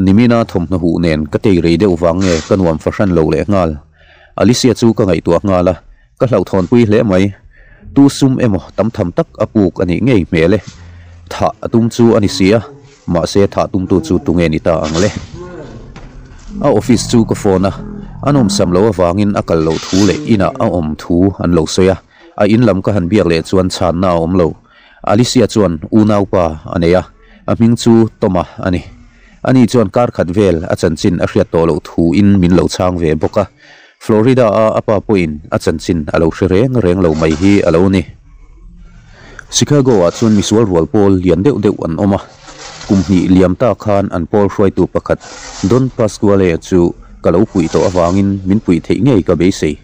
nimina thawmhnaw huh nen ka tei rei deuh vang nge ka nuam fahran lo leh nghal. Alicia chu ka ngaihtuah nghal a, Ka hlauhthawnpui hle mai. Tu sum emaw tam tham tak a puk a nih ngei hmel e. Thah a tum chu a ni si a, mahse thah tumtu chu tunge ni ta ang le. A office chu ka phone a, a nawmsam loh avangin a kal loh thu leh inah a awm thu an lo sawi a, a in lam ka han biak leh chuan chhanna a awm lo. Alicia chuan unaupa a nei a, a hming chu Toma a ni. Ani chuan kar khat vel a chanchin a hriat tawh loh thuin min lo chhang ve bawk a. Florida a a pa pawhin a chanchin a lo hre reng reng lo mai hi a lo ni. Chicago ah chuan misual rual pawl lian deuh deuh an awm a, kum hnih liam ta khan an pawl hruaitu pakhat Don Pasquale chu ka lo puih tawh avangin min puih theih ngei ka beisei.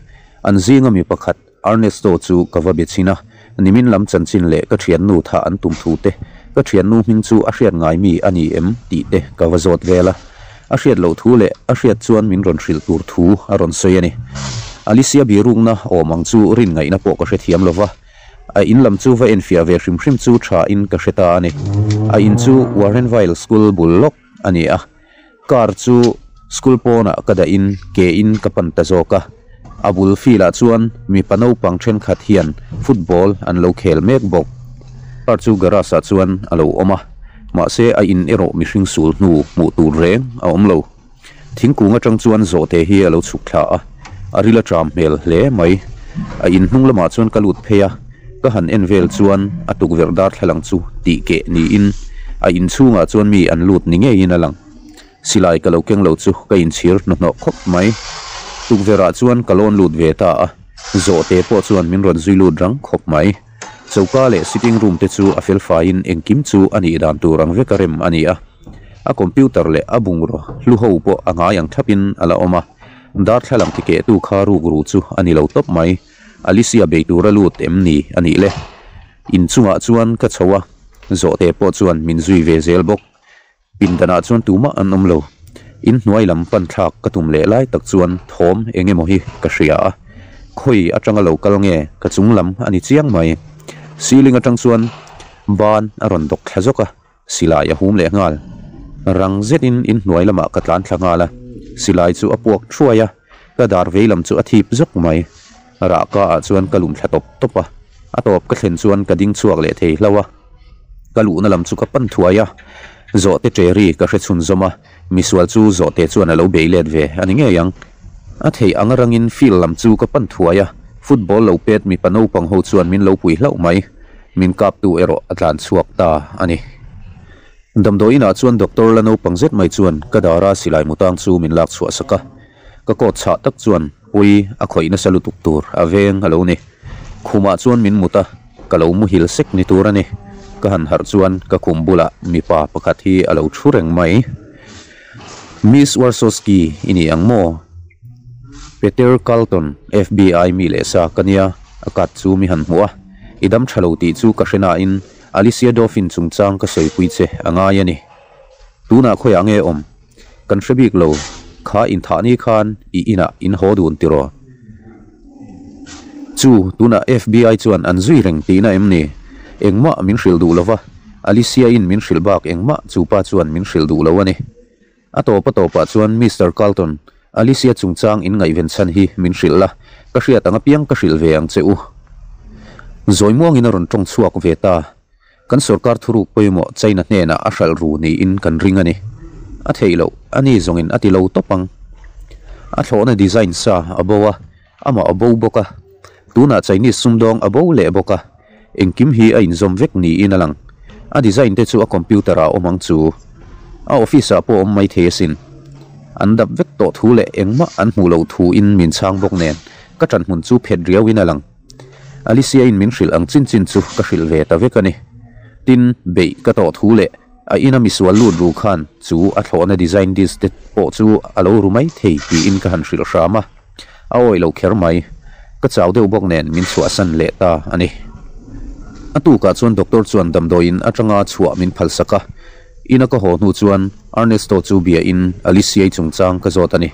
An zinga mi pakhat Ernesto chu ka va be chhin a, nimin lam chanchin leh ka thiannu thah an tum thu te, ka thiannu hming chu a hriat ngai mi a ni em tih te ka va zawt vel a. A hriat loh thu leh a hriat chuan min rawn hrilh tur thu a rawn sawi a ni. Alicia birukna awm ang chu rin ngaihna pawh ka hrethiam lo va, A in lam chu va enfiah ve hrim hrim chu tha in ka hre ta a ni. A in chu Warrenville School bul lawk a ni a, car chu school pawnah ka dah in ke in ka pan ta zawk a. A bul field ah chuan mipa naupang thenkhat hian football an lo khel mek bawk. Car chu garage ah chuan a lo awm a, mahse a in erawh mihring sul hnu hmuh tur reng a awm lo. Thingkung atang chuan zawhte hi a lo chhuk thla a, a ril a tram hmel hle mai. A in hnung lamah chuan ka lut phei a, ka han en vel chuan a tukverh darthlalang chu tih keh niin a in chhungah chuan mi an lut ni ngeiin a lang. Silai ka lo keng lo chu ka inchhir hnuhnawh khawp mai. Tukverhah chuan ka lawn lut ve ta a, zawhte pawh chuan min rawn zui lut rang khawp mai. Choka leh sitting room te chu a felfaiin engkim chu a nih dan tur ang veka rem a ni a. A computer leh a bungraw hlu ho pawh a ngai ang thlapin a la awm a, darthlalang tikehtu kha rukru chu a ni lo tawp mai. Alicia bei tura lut em ni a nih le? Inchungah chuan ka chho a, zawhte pawh chuan min zui ve zel bawk. Pindanah chuan tumah an awm lo. In hnuai lam pan thlak ka tum leh lai tak chuan thawm eng emaw hi ka hria a. Khawi atanga lo kal nge ka chung lam a ni chiang mai. Ceiling atang chuan ban a rawn dawk thla zawk a, silai a hum leh nghal. Rang zetin in hnuai lamah ka tlan thla nghal a, silai chu a puak thuai a, ka dar vei lam chu a thip zawk mai. Rahka ah chuan ka lum thla tawp tawp a, a tawp ka thlen chuan ka ding chhuak leh thei hlauh a, ka luhna lam chu ka pan thuai a, zawhte ṭeri ka hre chhun zawm a, misual chu zawhte chuan a lo bei let ve a ni ngei ang. A theih ang rangin field lam chu ka pan thuai a, football lo pet mipa naupang ho chuan min lo pui hlauh mai, min kaptu erawh a tlan chhuak ta a ni. Damdawiin ah chuan doctor la naupang zet mai chuan ka dara silai mutang chu min lak chhuah sak a. Ka coat chhah tak chuan pui a khawih nasa lutuk tur a veng a lo ni. Khumah chuan min mut a, ka lo muhil sek ni tur a ni. Ka han harh chuan ka khum bulah mipa pakhat hi a lo thu reng mai. Miss Warshawski i ni ang maw? Peter Carlton, FBI mi leh sa ka nia, a kat chu mi han hmuh a. I dam tha lo tih chu ka hre nain Alicia Dauphin chungchang ka sawipui che a ngai a ni. Tunah khawiah nge awm? Kan hre bik lo, kha inthah ni khan i inah in haw dun tiraw? Chu, tunah FBI chuan an zui reng tihna em ni? Engmah min hrilh duh lova, Alicia-in min hrilh bak engmah chu pa chuan min hrilh duh lo a ni. A tawp a tawpah chuan Mister Carlton, Alicia chungchang in ngaihven chhan hi min hrilh la, ka hriat ang apiang ka hrilh ve ang che u. Zawi muangin a rawn tawng chhuak ve ta. Kan sorkar thuruk pawimawh China hnenah a hralh ru niin kan ring a ni. A theih loh, a ni zawngin a ti lo tawp ang. A thlawhna design sa a bo a, amah a bo bawk a. Tunah Chinese sumdawng a bo leh bawk a. Engkim hi a inzawm vek niin a lang. A design te chu a computer ah a awm ang chu. A office ah pawh a awm maithei asin. An dap vek tawh thu leh engmah an hmuh loh thu in min chhang bawk nen ka ṭanhmun chu phet riau in a lang. Alicia in min hrilh ang chin chin chu ka hrilh ve ta vek a ni. Tin, beih ka tawh thu leh a ina misual lut ru khan chu a thlawhna design disc te pawh chu a lo ru mai thei tiin ka han hrilh hram a. A awih lo kher mai. Ka chau deuh bawk nen min chhuahsan leh ta a ni. A tukah chuan doctor chuan damdawiin atanga chhuah min phalsak a. Ina ka haw hnu chuan Ernesto chu bia in Alicia-i chungchang ka zawt a ni.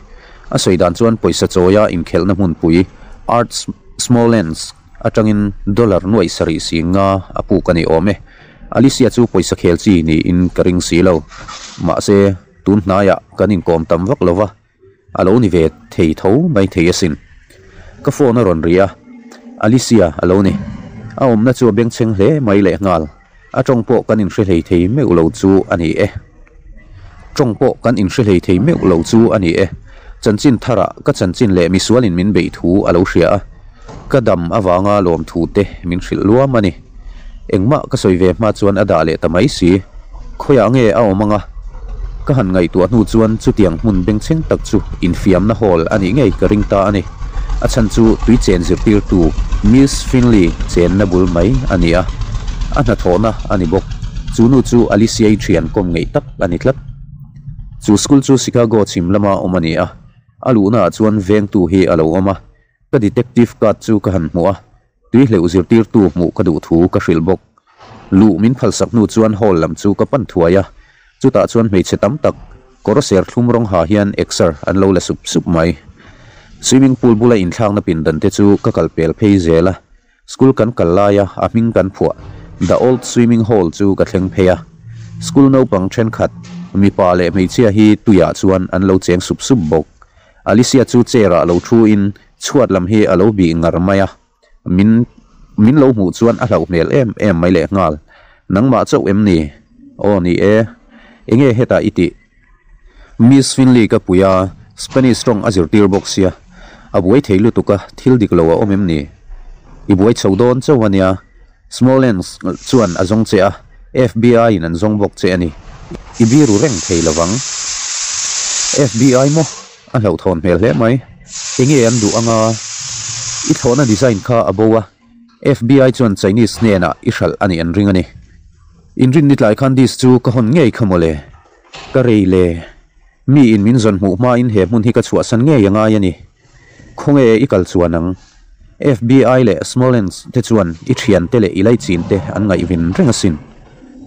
A sawi dan chuan pawisa chawia inkhelhna hmunpui Art Smolensk atangin dollar nuaih sarih si nga a puk a ni awm e. Alicia chu pawisa khel chi niin ka ring si lo. Mahse, tun hnaiah kan inkawm tam vak lo va, a lo ni ve thei tho mai thei asin. Ka phone a rawn ri a, Alicia a lo ni. A awmna chu a bengchheng hle mai lehnghal. A tawng pawh kan inhre hlei thei meuh lo chu a ni e. Tawng pawh kan inhre hlei thei meuh lo chu a ni e. Chanchin tharah ka chanchin leh misualin min beih thu a lo hria a. Ka dam avanga lawmthu te min hrilh luam a ni. Engmah ka sawi ve hma chuan a dah leh ta mai si. Khawiah nge a awm anga? Ka han ngaihtuah hnu chuan chutiang hmun bengchheng tak chu infiamna hall a nih ngei ka ring ta a ni. A chhan chu tui chen zirtirtu Miss Finley chenna bul mai a ni a, a hnathawhna a ni bawk. Chu nu chu Alicia-i thian kawm ngeih tak a ni tlat. Chu school chu Chicago chhim lama awm a ni a, a luhnaah chuan vengtu hi a lo awm a. Ka detective card chu ka han hmuh a, tui hleuh zirtirtu hmuh ka duh thu ka hrilh bawk. Luh min phalsak hnu chuan hall lam chu ka pan thuai a, chutah chuan hmeichhe tam tak kawr serthlum rawng ha hian exer an lo la sup sup mai. Swimming pool bula inthlakna pindan te chu ka kal pel phei zel a. School kan kal laia a hming kan phuah The Old Swimming Hall chu ka thleng phei a. School naupang thenkhat, mipa leh hmeichhia hi tuiah chuan an lo cheng sup sup bawk. Alicia chu chair ah lo thu in chhuat lam hi a lo bih ngar mai a. Min min lo hmuh chuan a hlauh hmel em em mai lehnghal. Nangmah chauh em ni? Aw ni e. Enge hetah i tih? Miss Finley ka pui a, Spanish tawng a zirtir bawk sia. A buai thei lutuk a, thil dik lo a awm em ni? I buai chho dawn chauh a nia. Smolensk chuan a zawng che a, FBI in an zawng bawk che a ni. I biru reng thei lovang. FBI maw? A hlauhthawn hmel hle mai. Enge an duh anga? I thlawhna design kha a bo a, FBI chuan Chinese hnenah i hralh a nih an ring a ni. Inrinni tlai khan disc chu ka hawn ngei kha mawle. Ka rei le. Mi in min zawn hmuh hmain he hmun hi ka chhuahsan ngei a ngai a ni. Khawnge i kal chuan ang? FBI leh Smolensk te chuan i thiante leh i laichin te an ngaihvin reng asin.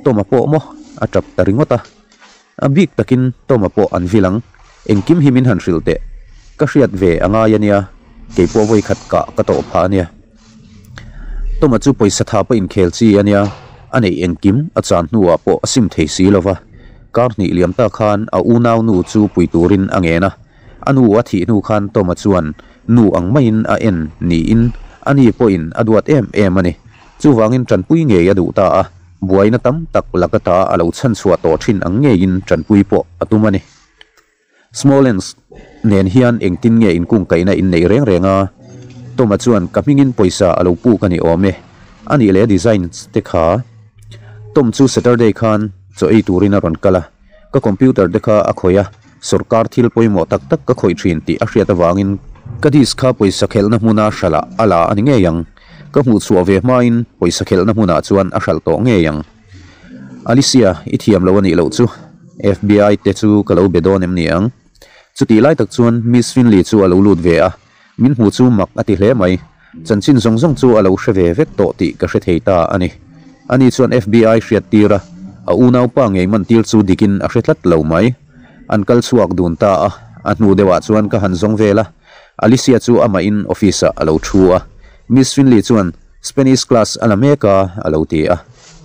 Toma pawh maw? A tap ta ringawt a. A bik takin Toma pawh an vil ang. Engkim hi min han hrilh teh. Ka hriat ve a ngai a nia. Kei pawh vawikhat kah ka tawh phah a nia. Toma chu pawisa tha pawh inkhel chi a nia. A neih engkim a chan hnuah pawh a sim thei si lo va. Kar hnih liam ta khan a unau nu chu pui turin a ngen a. A nu a thih hnu khan Toma chuan nu ang maiin a en niin a ni pawhin a duat em em a ni. Chuvangin tanpui ngei a duh ta a, buaina tam tak laka ta a lo chhanchhuah tawh thin ang ngeiin tanpui pawh a tum a ni. Smolensk nen hian engtin nge inkungkaihna in neih reng reng a? Toma chuan ka hmingin pawisa a lo puk a ni awm e. A nih leh designs te kha. Tom chu Saturday khan chaw ei turin a rawn kal a, ka computer te kha a khawih a, sawrkar thil pawimawh tak tak ka khawih thin tih a hriat avangin ka disk kha pawisa khelhna hmuna hralh ah a la a ni ngei ang. Ka hmuh chhuah ve hmain pawisa khelhna hmunah chuan a hralh tawh ngei ang. Alicia, i thiam lo a nih loh chu. FBI te chu ka lo be dawn em ni ang? Chutih lai tak chuan Miss Finley chu a lo lut ve a, min hmuh chu mak a ti hle mai. Chanchin zawng zawng chu a lo hre ve vek tawh tih ka hre thei ta a ni. Ani chuan FBI hriat tir a, a unaupa ngei man tir chu dikin a hre tlat lo mai. An kal chhuak dun ta a, a hnu deuhah chuan ka han zawng vel a. Alicia chu amahin office ah a lo thu a, Miss Finley chuan Spanish class a la mek a a lo ti a.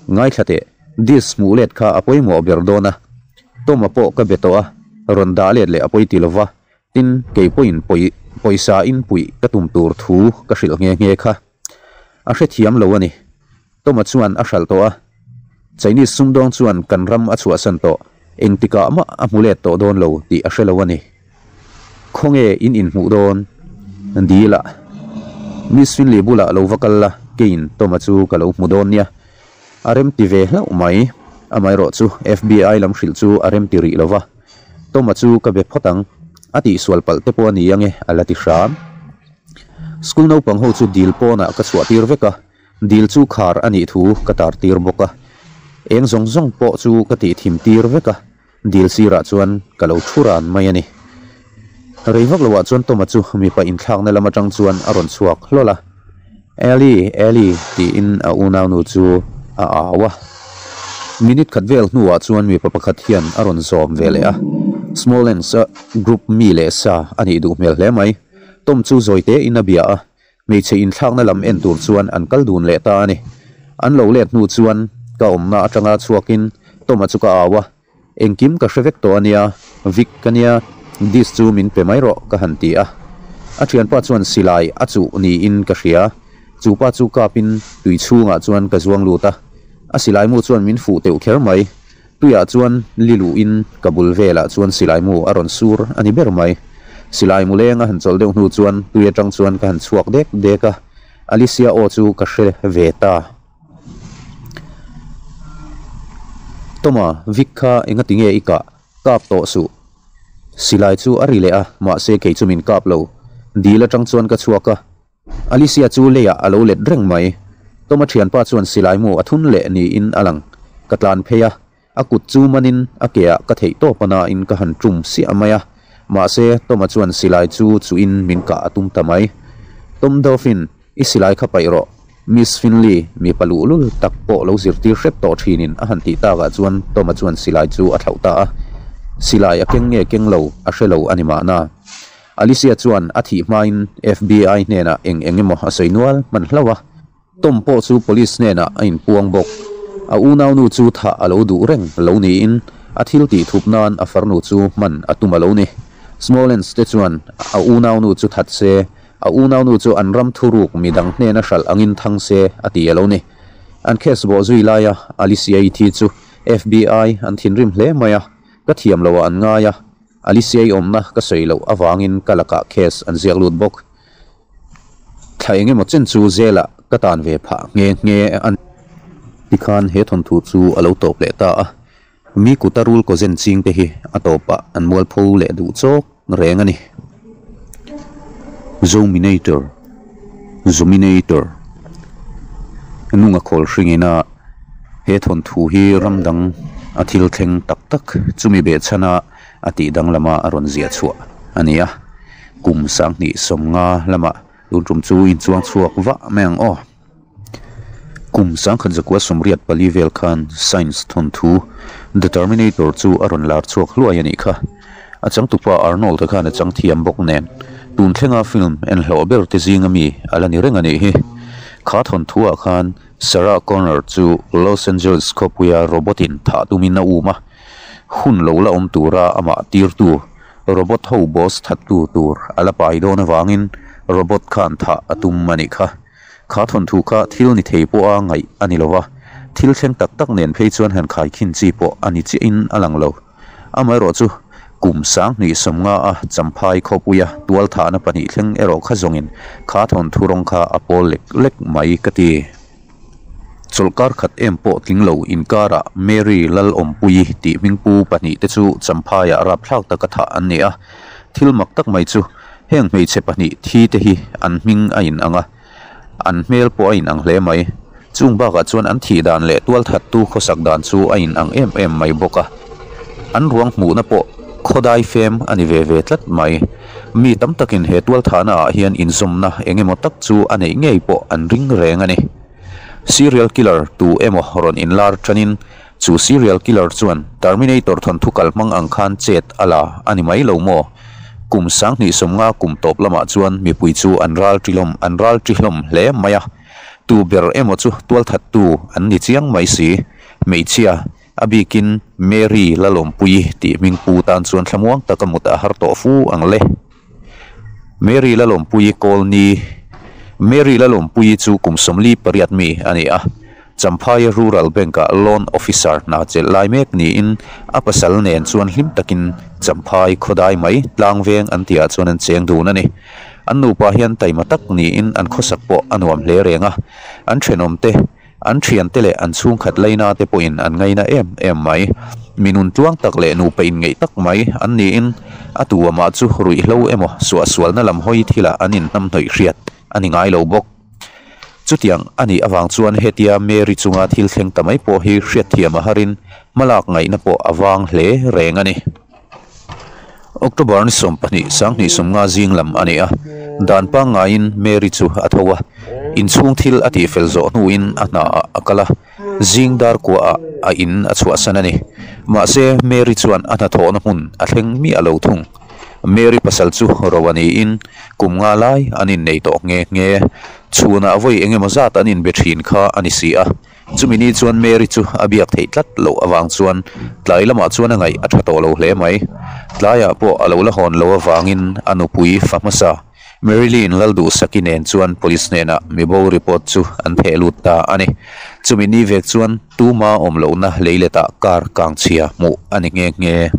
Ngaithla teh, disc hmuh let kha a pawimawh ber dawn a. Tom-a pawh ka be tawh a, rawn dah let leh a pawi ti lova, tin kei pawhin pawi pawisa in puih ka tum tur thu ka hrilh nghe nghe kha. A hrethiam lo a ni. Tom-a chuan a hralh tawh a, Chinese sumdawng chuan kan ram a chhuahsan tawh, engtikah mah a hmu let tawh dawn lo tih a hre lo a ni. Khawnge in inhmuh dawn? Dil ah. Miss Finley bulah lo va kal la, keiin Tom-a chu ka lo hmu dawn nia. A remti ve hlauh mai. Amaherawhchu FBI lam hrilh chu a remti rih lo va. Tom-a chu ka be phawt ang. A tihsual palh te pawh a ni ange a la ti hram. School naupang ho chu dil pawnah ka chhuah tir vek a. Dil chu khar a nih thu ka tar tir bawk a, eng zawng zawng pawh chu ka tih thim tir vek a, dil sirah chuan ka lo thu ran mai a ni. Rei vak loah chuan Toma chu mipa inthlakna lam atang chuan a rawn chhuak hlawl a, Ellie, Ellie tiin a unaunu chu a au a. Minute khat vel hnuah chuan mipa pakhat hian a rawn zawm ve leh a, Smolensk-a group mi leh sa a nih duh hmel hle mai. Tom chu zawi tein a bia a, Hmeichhe inthlakna lam en tur chuan an kal dun leh ta a ni. An lo let hnu chuan ka awmna atanga chhuakin Toma chu ka au a, Engkim ka hre vek tawh a nia, Vic ka nia, Dis chu min pe mai rawh ka han ti a. A thianpa chuan silai a chuh niin ka hria. Chu pa chu kapin tui chhungah chuan ka zuang lut a, a silai mu chuan min fuh teuh kher mai. Tuiah chuan li luhin ka bul velah chuan silaimu a rawn sur a ni ber mai. Silaimu leng a han chawlh deuh hnu chuan tui atang chuan ka han chhuak dek dek a, Alicia aw chu ka hre ve ta. Toma, Vic kha engati nge i kah? Kap tawh suh. Silai chu a ri leh a, mahse kei chu min kap lo. Dil atang chuan ka chhuak a. Alicia chu leiah a lo let reng mai. Toma thianpa chuan silai mu a thun leh niin a lang. Ka tlan phei a, a kut chu manin a keah ka theih tawp a nain ka han tum siah mai a. Mahse, Toma chuan silai chu chuhin min kah a tum ta mai. Tom Dauphin, i silai kha paih rawh. Miss Finley, mipa luhlul tak pawh lo zirtir hrep tawh thinin a han tih takah chuan Toma chuan silai chu a thlauh ta a. Silai a keng nge keng lo a hre lo a ni mahna. Alicia chuan a thih hmain FBI hnenah eng eng emaw a sawi nual hman hlauh a. Tom pawh chu police hnenah a inpuang bawk. A unaunu chu thah a lo duh reng lo niin a thil tih thup nan a farnu chu hman a tum a lo ni. Smolens te chuan a unaunu chu that se, a unaunu chu an ram thuruk midang hnena hralh angin thang se a ti a lo ni. An case bawh zui laia Alicia-i thi chu FBI an thinrim hle mai a, ka thiam loh ah an ngai a, Alicia-i awmna ka sawi loh avangin ka lakah case an ziak lut bawk. Thla eng emaw chen chu zelah ka tan ve phah nghe nghe a ni. Tikhan he thawnthu chu a lo tawp leh ta a, mi kuta rul kaw zen ching te hi a tawpah an mualpho leh duh chawk reng a ni. Zominator Zominator Nunga khawl hringin a he thawnthu hi ram dang a thil thleng tak tak chumi behchhana a tih danglama a rawn ziah chhuah a ni a, kum sanghnih sawmnga lamah tun tum chu inchuang chhuak vah mai ang aw. Kum sangkhat zakua sawmriat pali vel khan science thawnthu The Terminator chu a rawn lar chhuak hluai a nih kha. A changtupa Arnold-a khan a chang thiam bawk nen tun thlenga film en hlawh ber te zinga mi a la ni reng a nih hi. Kha thawnthuah khan Sarah Connor chu Los Angeles khawpuia robot-in thah tumin a um a. Hun lo la awm tura amah tirtu robot ho boss thattu tur a la pai dawn avangin robot khan thah a tum a nih kha. Kha thawnthu kha thil ni thei pawha ngaih a ni lova, thil thleng tak tak nen phei chuan han khaikhin chi pawh a ni chiahin a lang lo. Amaherawhchu, kum sanghnih sawmnga a Champhai khawpuia tualthahna pahnih thleng erawh kha zawngin kha thawnthu rawng kha a pawl lek lek mai ka ti. Chawlhkar khat em pawh tling lo inkarah Mary Lalawmpuii tih hmingpu pahnih te chu Champhaiah rapthlak taka thah an ni a. Thil mak tak mai chu heng hmeichhe pahnih thi te hi an hming a inang a, an hmel pawh a inang hle mai. Chung bakah chuan an thih dan leh tualthattu khawsak dan chu a inang em em mai bawk a. An ruang hmuhna pawh khawdai fem a ni ve ve tlat mai. Mi tam takin he tualthahna ah hian inzawmna eng emaw tak chu a neih ngei pawh an ring reng a ni. Serial killer tu emaw rawn inlar tanin chu serial killer chuan Terminator thawnthu kal hmang ang khan chet a la a ni mai lo maw? Kum sanghnih sawmnga kum tawp lamah chuan mipui chu an ral ṭihlawm an ral ṭihlawm hle mai a. Tu ber emaw chu tualthattu an ni chiang mai si. Hmeichhia, a bikin Mary Lalawmpuii tih hming pu tan chuan thlamuang taka mut a har tawh fu ang le. Mary Lalawmpuii Kawlni Mary Lalawmpuii chu kum sawmli pariat mi a ni a, Champhai Rural Bank-ah Loan Officer hna chelh lai mek niin a pasal nen chuan hlim takin Champhai khawdai mai tlangveng an tihah chuan an cheng dun a ni. An nupa hian taima tak niin an khawsak pawh a nuam hle reng a, an thenawmte An thiante leh an chhungkhat laina te pawhin an ngaina em em mai. Mi nun tluang tak leh nupa inngeih tak mai an niin a tu amah chu ruihhlo emaw suahsualna lam hawi thilah an inhnamhnawih hriat a ni ngai lo bawk. Chutiang a nih avang chuan hetia Mary chunga thil thleng ta mai pawh hi hriatthiam a harin hmalak ngaihna pawh a vang hle reng a ni. October ni 12 sanghnih sawmnga zing lam a ni a, dan pangngaiin Mary chu a tho a, inchhung thil a tihfel zawh hnuin a hna ah a kal a, zing dar kuah ah a in a chhuahsan a ni. Mahse Mary chuan a hnathawhna hmun a thleng miah lo thung. Mary pasal chu ro a niin kum nga lai an innei tawh nghe nghe. Chhunah vawi engemaw zat an inbe thin kha a ni si a. Chumi ni chuan Mary chu a biak theih tlat loh avang chuan tlai lamah chuan a ngaih a tha tawh lo hle mai. Tlaiah pawh a lo la hawn lo avangin a nupui fa hmasa Marilyn Lalduhsaki nen chuan police hnenah mibo report chu an theh lut ta a ni. Chumi ni vek chuan tuma awm lohna leiletah car kang chhia hmuh a ni nghe nghe.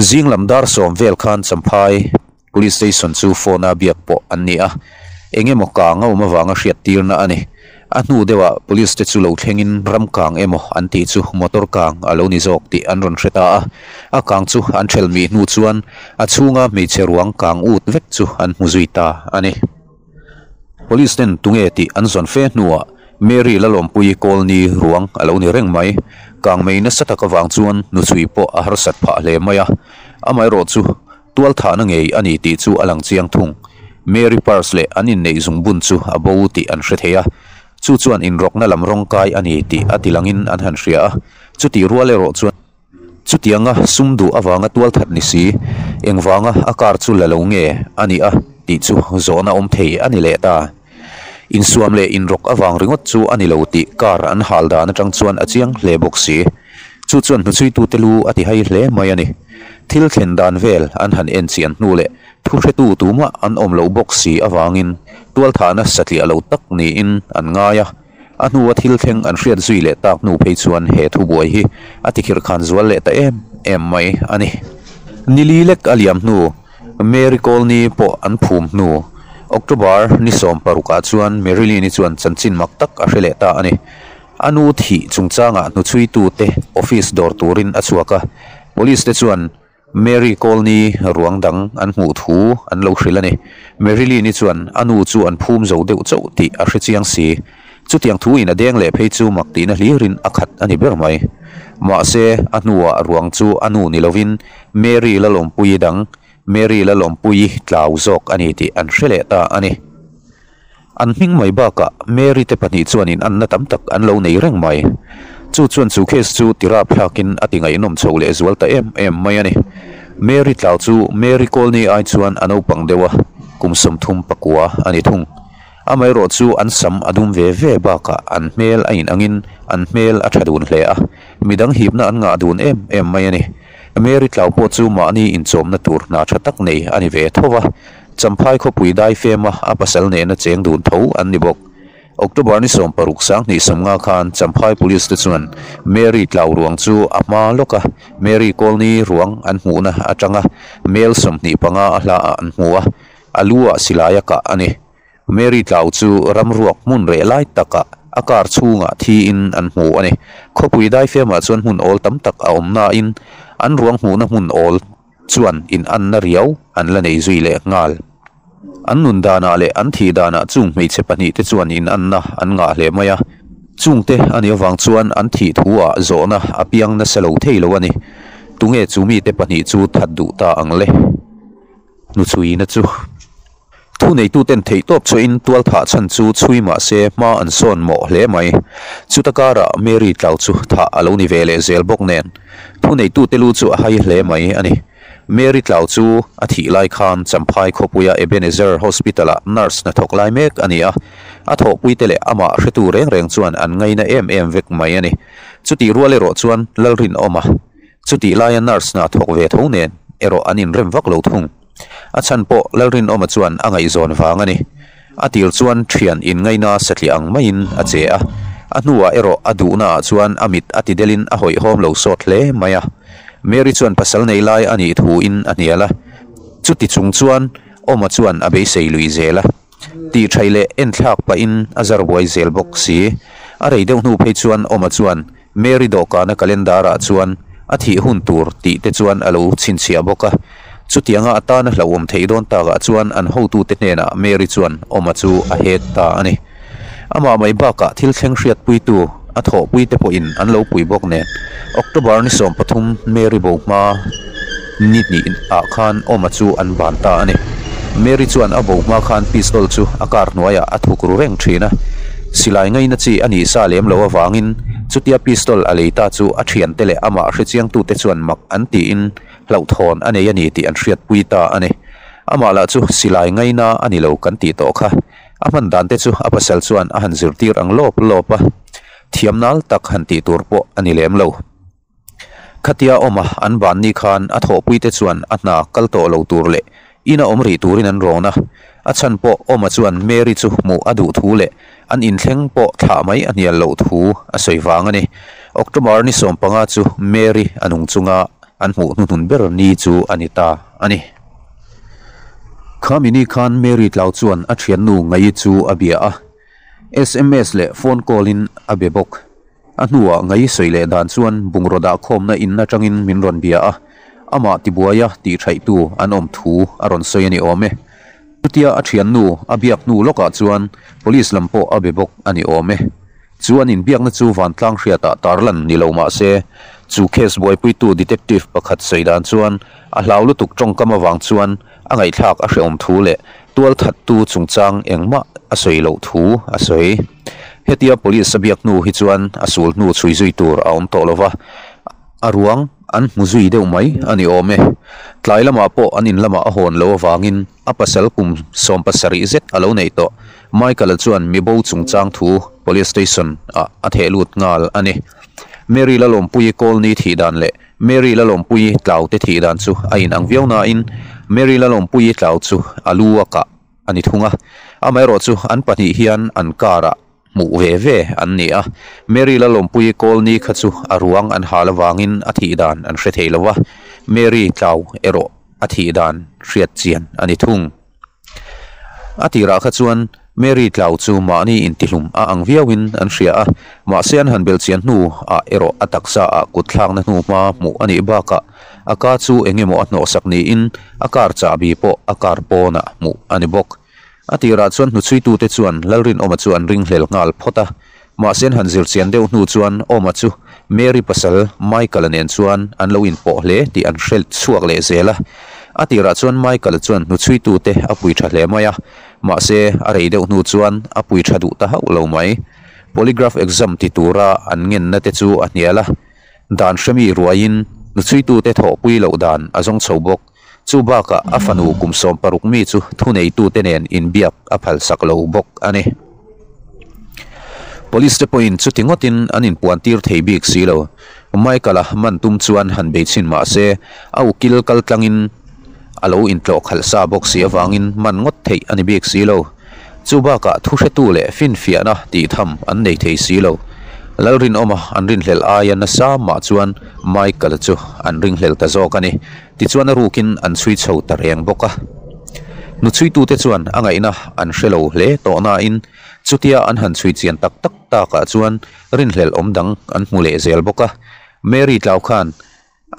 Zing lam dar sawm vel khan Champhai Police station chu phone a biak pawh an ni a, eng emaw kang a awm avanga hriat tirna a ni. A hnu deuhah police te chu lo thlengin ram kang emaw an tih chu motor kang a lo ni zawk tih an rawn hre ta a. A kang chu an ṭhelh mih hnu chuan a chhunga hmeichhe ruang kang ut vek chu an hmu zui ta a ni. Police ten tunge tih an zawn fe hnuah Mary Lalawmpuii Kawlni ruang a lo ni reng mai. Kang mei nasa tak avang chuan nuchhui pawh a harsat phah hle mai a. Amaherawh chu Tualthahna ngei a ni tih chu a lang chiang thung. Mary purse leh an inneih zungbun chu a bo tih an hre thei a, chu chuan inrawkna lam rawngkai a ni tih a tilangin an han hria a. Chutih rual erawh chuan chutianga sum duh avanga tualthat ni si, engvanga a car chu la lo nge a nih a tih chu zawhna awm thei a ni leh ta. Insuam leh inrawk avang ringawt chu a ni lo tih car an hal dan atang chuan a chiang hle bawk si. Chu chuan hnuchhuitute lu a ti hai hle mai a ni. Thil thlen dan vel an han en chian hnu leh thuhretu tumah an awm loh bawk si avangin tualthahna satliah lo tak niin an ngai a. A hnua thil thleng an hriat zui leh tak hnu phei chuan he thubuai hi a tikhirh khan zual leh ta em em mai a ni. Nili lek a liam hnu Mary Colney pawh an phum hnu October ni 16 ah chuan Marilyn-i chuan chanchin mak tak a hre leh ta a ni. A nu thih chungchangah hnuchhuitute office dawr turin a chhuak a, Police te chuan Mary Colney ruang dang an hmuh thu an lo hrilh a ni. Marilyn-i chuan a nu chu an phum zo deuh chauh tih a hre chiang si. Chutiang thu in a deng leh phei chu mak tihna hlirin a khat a ni ber mai. Mahse, a hnuah ruang chu a nu ni lovin Mary Lalawmpuii dang, Mary Lalawmpuii tlau zawk a ni tih an hre leh ta a ni. An hming mai bakah Mary te pahnih chuan in anna tam tak an lo nei reng mai. Chu chuan chu case chu tirap thlakin a ti ngaihnawm chho leh zual ta em em mai a ni. Mary tlau chu Mary Colney ai chuan a naupang deuh a, kum 39 a ni thung. Amaherawh chu an sam a dum ve ve bakah an hmel a inangin an hmel a tha dun hle a, midang hipna an ngah dun em em mai a ni. Mary tlau pawh chu mahni inchawmna tur hna tha tak nei a ni ve tho va, Champhai khawpui dai fema a pasal nena cheng dun tho an ni bawk. October ni 16 2015 khan Champhai Police te chuan Mary tlau ruang chu a hma lawk a, Mary Colney ruang an hmuhna atanga mel 25 a hla ah an hmu a, a lu ah silai a kah a ni. Mary tlau chu ramruak hmun reh lai takah a car chhungah thiin an hmu a ni. Khawpui dai femah chuan hmun awl tam tak a awm nain an ruang hmuhna hmun awl chuan in anna riau an la nei zui leh nghal. An nun danah leh an thih danah chung hmeichhe pahnih te chuan in anna an ngah hle mai a. Chungte a nih avang chuan an thih thu ah zawhna a piang nasa lo thei lo a ni. Tunge chu mite pahnih chu that duh ta ang le? Hnuchhuina chu thu neituten theih tawp chhuahin tual thah chhan chu chhui mah se hma an sawn mawh hle mai. Chuta karah Mary tlau chu thah a lo ni ve leh zel bawk nen. Thu neitute lu chu a hai hle mai a ni. Mary tlau chu a thih lai khan Champhai khawpuia Ebenezer Hospital-ah nurse hnathawk lai mek a ni a. A thawhpuite leh amah hretu reng reng chuan an ngaina em em vek mai a ni. Chutih rual erawh chuan Lalrinawm a. Chutih laia nurse hna thawk ve tho nen erawh an inrem vak lo thung. A chhan pawh Lalrinawma chuan a ngaihzawn vang a ni. A tir chuan thian inngaina satliah ang maiin a che a. A hnuah erawh a duhnaah chuan a mit a tidelin a hawihhawm lo sawt hle mai a. Mary chuan pasal nei lai a nih thuin a hnial a. Chuti chung chuan Awma chuan a beisei lui zel a. Tih thaih leh enthlak pahin a zar buai zel bawk si. A rei deuh hnu phei chuan Awma chuan Mary dawhkana calendar-ah chuan a thih hun tur tih te chuan a lo chhinchhiah bawk a. Chutianga atana hlauhawm theih dawn takah chuan an hotute hnenah Mary chuan Awma chu a hek ta a ni. Amah mai bakah thil thleng hriatpuitu a thawhpuite pawhin an lo pui bawk nen October ni 13 Mary bo hma ni hnih ah khan Awma chu an ban ta a ni. Mary chuan a bo hma khan pistol chu a car hnuaiah a thuk ru reng thin a. Silai ngaina chi a nih sa lem lo avangin chutia pistol a lei ta chu a thiante leh amah hrechiangtute chuan mak an tiin hlauhthawn a nei a ni tih an hriatpui ta a ni. Amah lah chu silai ngaina a ni lo kan tih tawh kha. A hman dan te chu a pasal chuan a han zirtir ang lawp lawp a, thiam nal tak han tih tur pawh a ni lem lo. Khatia awma an ban ni khan a thawhpuite chuan a hna kal tawh lo tur leh ina awm rih turin an rawn a. A chhan pawh Awma chuan Mary chu hmuh a duh thu leh an inthleng pawh thlah mai a hnial loh thu a sawi vang a ni. October ni 15 chu Mary a nung chunga an hmuh hnuhnun ber ni chu a ni ta a ni. Khami ni khan Mary tlau chuan a thiannu Ngaii chu a bia a, SMS leh phone call in a be bawk. A hnuah Ngaii sawi leh dan chuan bungraw dah khawmna in atangin min rawn bia a, amah tibuaia tih thaihtu an awm thu a rawn sawi a ni awm e. Chutia a thiannu a biak hnu lawkah chuan police lam pawh a be bawk a ni awm e. Chu an inbiakna chu vantlang hriatah tarlan ni lo mah se, chu case buaipuitu detective pakhat sawi dan chuan a hlau lutuk tawngkam avang chuan a ngaihthlak a hrehawm thu leh tual thattu chungchang engmah a sawi loh thu a sawi. Hetia police a biak hnu hi chuan a sul hnu chhui zui tur a awm tawh lova, a ruang an hmu zui deuh mai a ni awm e. Tlai lamah pawh an in lamah a hawn lo avangin a pasal kum 70 zet a lo neih tawh. Michael-a chuan mi bo chungchang thu Police Station ah a theh lut nghal a ni. Mary Lalawmpuii Kawlni thih dan leh Mary Lalawmpuii tlau te thih dan chu a inang viau nain Mary Lalawmpuii tlau chu a lu a kah a ni thung a. Amaherawhchu an pahnih hian an car ah hmuh ve ve an ni a. Mary Lalawmpuii Kawlni kha chu a ruang an hal avangin a thih dan an hre thei lo a, Mary tlau erawh a thih dan hriat chian a ni thung. A tirah kha chuan Mary tlau chu mahni intihlum a ang viauin an hria a, mahse an han belchian hnu ah erawh a taksa ah kut thlakna hnu hma hmuh a nih bakah a ka chu eng emaw a hnawhsak niin a car chahbi pawh a car pawnah hmuh a ni bawk. A tirah chuan hnuchhuitute chuan Lalrinawma chu an ringhlel nghal phawt a, mahse an han zirchian deuh hnu chuan Awma chu Mary pasal Michael-a nen chuan an lo inpawh hle tih an hre chhuak leh zel a. A tirah chuan Michael-a chuan hnuchhuitute a pui tha hle mai a, mahse a rei deuh hnu chuan a pui tha duh ta hauh lo mai. Polygraph exam ti tura an ngenna te chu a hnial a, dan hremi ruaiin hnuchhuitute thawhpui loh dan a zawng chho bawk. Chu bakah a fanu kum 16 mi chu thuneitute nen inbiak a phalsak lo bawk a ni. Police te pawhin chuti ngawtin an inpuantir thei bik si lo. Michael-a man tum chuan han bei chhin mah se, a ukil kal tlangin a lo intlawh khalh sa bawk si avangin man ngawt theih a ni bik si lo. Chu bakah thuhretu leh finfiahna tih tham an nei thei si lo. Lalrinawma an rinhlelh aia nasa mah chuan Michael-a chu an ringhlel ta zawk a ni. Tichuan a rukin an chhui chho ta reng bawk a. Hnuchhuitute chuan a ngaihna an hre lo hle tawh nain chutia an han chhui chian tak tak takah chuan rinhlelh awm dang an hmu leh zel bawk a. Mary tlau khan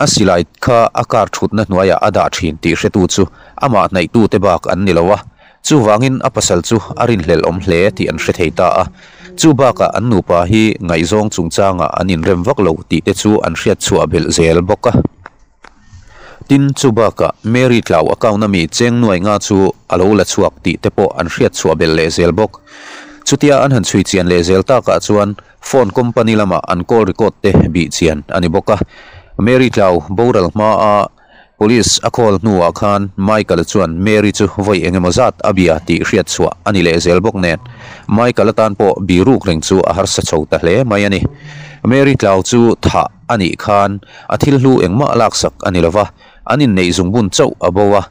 a silai kha a car thutna hnuaiah a dah thin tih hretu chu amah hnaihtute bak an ni lo a. Chuvangin a pasal chu a rinhlelh awm hle tih an hre thei ta a. Chu bakah an nupa hi ngaihzawng chungchangah an inrem vak lo tih te chu an hriat chhuah belh zel bawk a. Tin, chu bakah Mary tlau account a mi cheng nuai nga chu a lo la chhuak tih te pawh an hriat chhuah belh leh zel bawk. Chutia an han chhui chian leh zel takah chuan phone company lamah an call record te bih chian a ni bawk a. Mary tlau boral hmaa police a call hnuah khan Michael chuan Mary chu vawi eng emaw zat a bia tih hriat chhuah a ni leh zel bawk nen Michael atan pawh biruk reng chu a harsa chho ta hle mai a ni. Mary tlau chu thah a nih khan a thil hlu engmah laksak a ni lo va, an inneih zungbun chauh a bo a,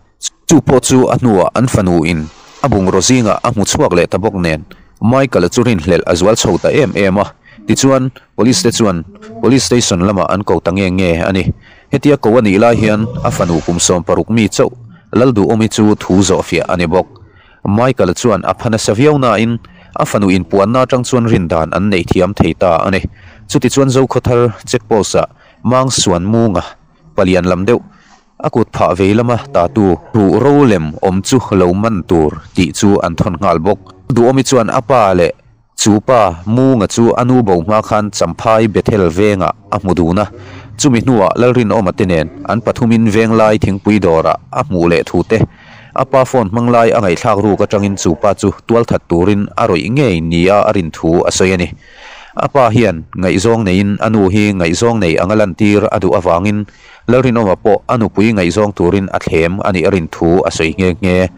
chu pawh chu a hnuah an fanu in a bungraw zingah a hmu chhuak leh ta bawk nen Michael-a chu rinhlelh a zual chho ta em em a, tichuan Police te chuan Police Station lamah an ko ta nge nge a ni. Hetia ko a nih lai hian a fanu kum 16 mi chauh Lalduhawmi chu thu zawhfiah a ni bawk. Michael-a chuan a pha nasa viau nain a fanu inpuanna atang chuan rin dan an nei thiam thei ta a ni. Chutichuan Zokhawthar check post-ah Mang Suan Munga palian lam deuh a kut phah vei lama tatu ruh ro lem awm chu lo man tur tih chu an thawn nghal bawk. Duhawmi chuan a pa leh chu pa Munga chu a nu bo hma khan Champhai Bethel vengah a hmu dun a, chumi hnuah Lalrinawma te nen an pathumin Venglai thingpui dawrah a hmuh leh thu te, a pa phone hmang lai a ngaihthlak ruk atangin chu pa chu tualthat turin a rawih ngei nia a rin thu a sawi a ni. A pa hian ngaihzawng neiin a nu hi ngaihzawng nei anga lantir a duh avangin Lalrinawma pawh a nupui ngaihzawng turin a thlem a nih a rin thu a sawi nghe nghe.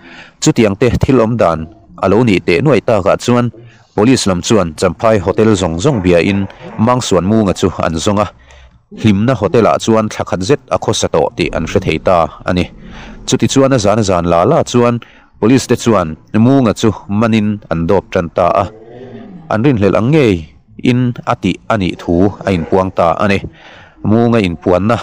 Chutiang te thil awm dan a lo nih teh nuaih takah chuan Police lam chuan Champhai Hotel zawng zawng biain Mangsuan Munga chu an zawng a, Hlimna Hotel ah chuan thla khat zet a khawsa tawh tih an hre thei ta a ni. Chutichuan a zan zan la la chuan Police te chuan Munga chu manin an dawp tan ta a, an rinhlelh ang ngei in a tih a nih thu a inpuang ta a ni. Munga inpuanna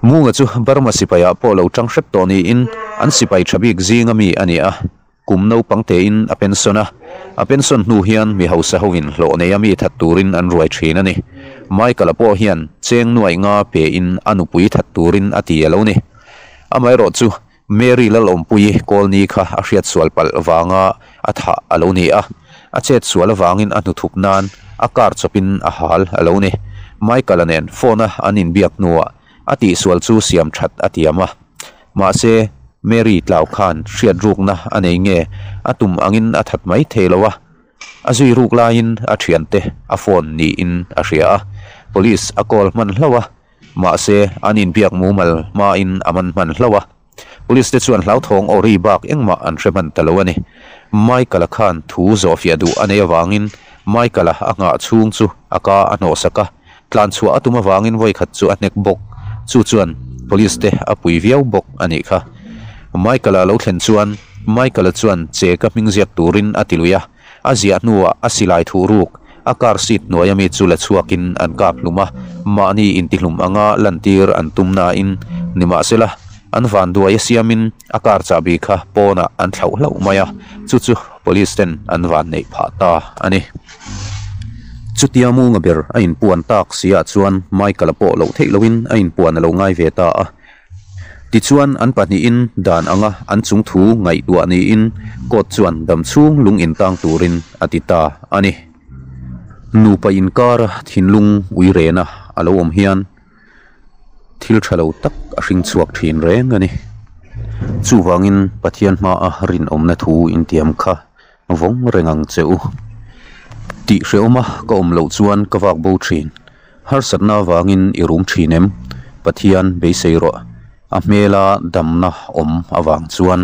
Munga chu Burma sipaiah pawh lo tang hrep tawh niin an sipai tha bik zinga mi a ni a. Kum naupang tein a pension a, a pension hnu hian mi hausa hovin hlawh neia mi that turin an ruai thin a ni. Michael-a pawh hian cheng nuaih nga pein a nupui that turin a ti a lo ni. Amaherawh chu Mary Lalawmpuii Kawlni kha a hriat sual palh vanga a thah a lo ni a, a chet sual avangin a hnuthup nan a car chawpin a hal a lo ni. Michael-a nen phone-a an inbiak hnuah a tihsual chu siam that a tiam a. Mahse, Mary tlau khan hriat rukna a nei nge a tum angin a that mai thei lo a, a zui ruk laiin a thiante a phone niin a hria a, police a call hman hlauh a, mahse an inbiak mumal hmain a man hman hlauh a. Police te chuan hlauthawng aw ri bak engmah an hre hman ta lo a ni. Michael-a khan thu zawhfiah duh a nei avangin Michael-a a nghah chhung chu a ka a hnawhsak a, tlan chhuah a tum avangin vawikhat chu a hnek bawk. Chu chuan Police te a pui viau bawk a nih kha. Michael-a lo thlen chuan Michael-a chuan che ka hming ziak turin a ti lui a, a ziah hnuah a silai thuh ruk a car seat hnuaia mi chu la chhuakin an kap hlum a, mahni intihlum anga lantir an tum nain nimahsela an vanduai a siamin a car chahbi kha pawnah an thlauh hlauh mai a, chu chu Police ten an vanneih phah ta a ni. Chutia munga ber a inpuan tak si ah chuan Michael-a pawh loh theih loin a inpuan a lo ngai ve ta a. Tichuan an pahnihin dan anga an chung thu ngaihtuah niin court chuan dam chhung lung intang turin a ti ta a ni. Nupa inkara thinlung uirena a lo awm hian thil tha lo tak a hring chhuak thin reng a ni. Chuvangin Pathian hmaa rinawmna thu intiam kha vawng reng ang che u. Tih hrehawma ka awm loh chuan ka vak bo thin. Harsatna avangin i rum thin em? Pathian beisei rawh. A hmela damna awm avang chuan.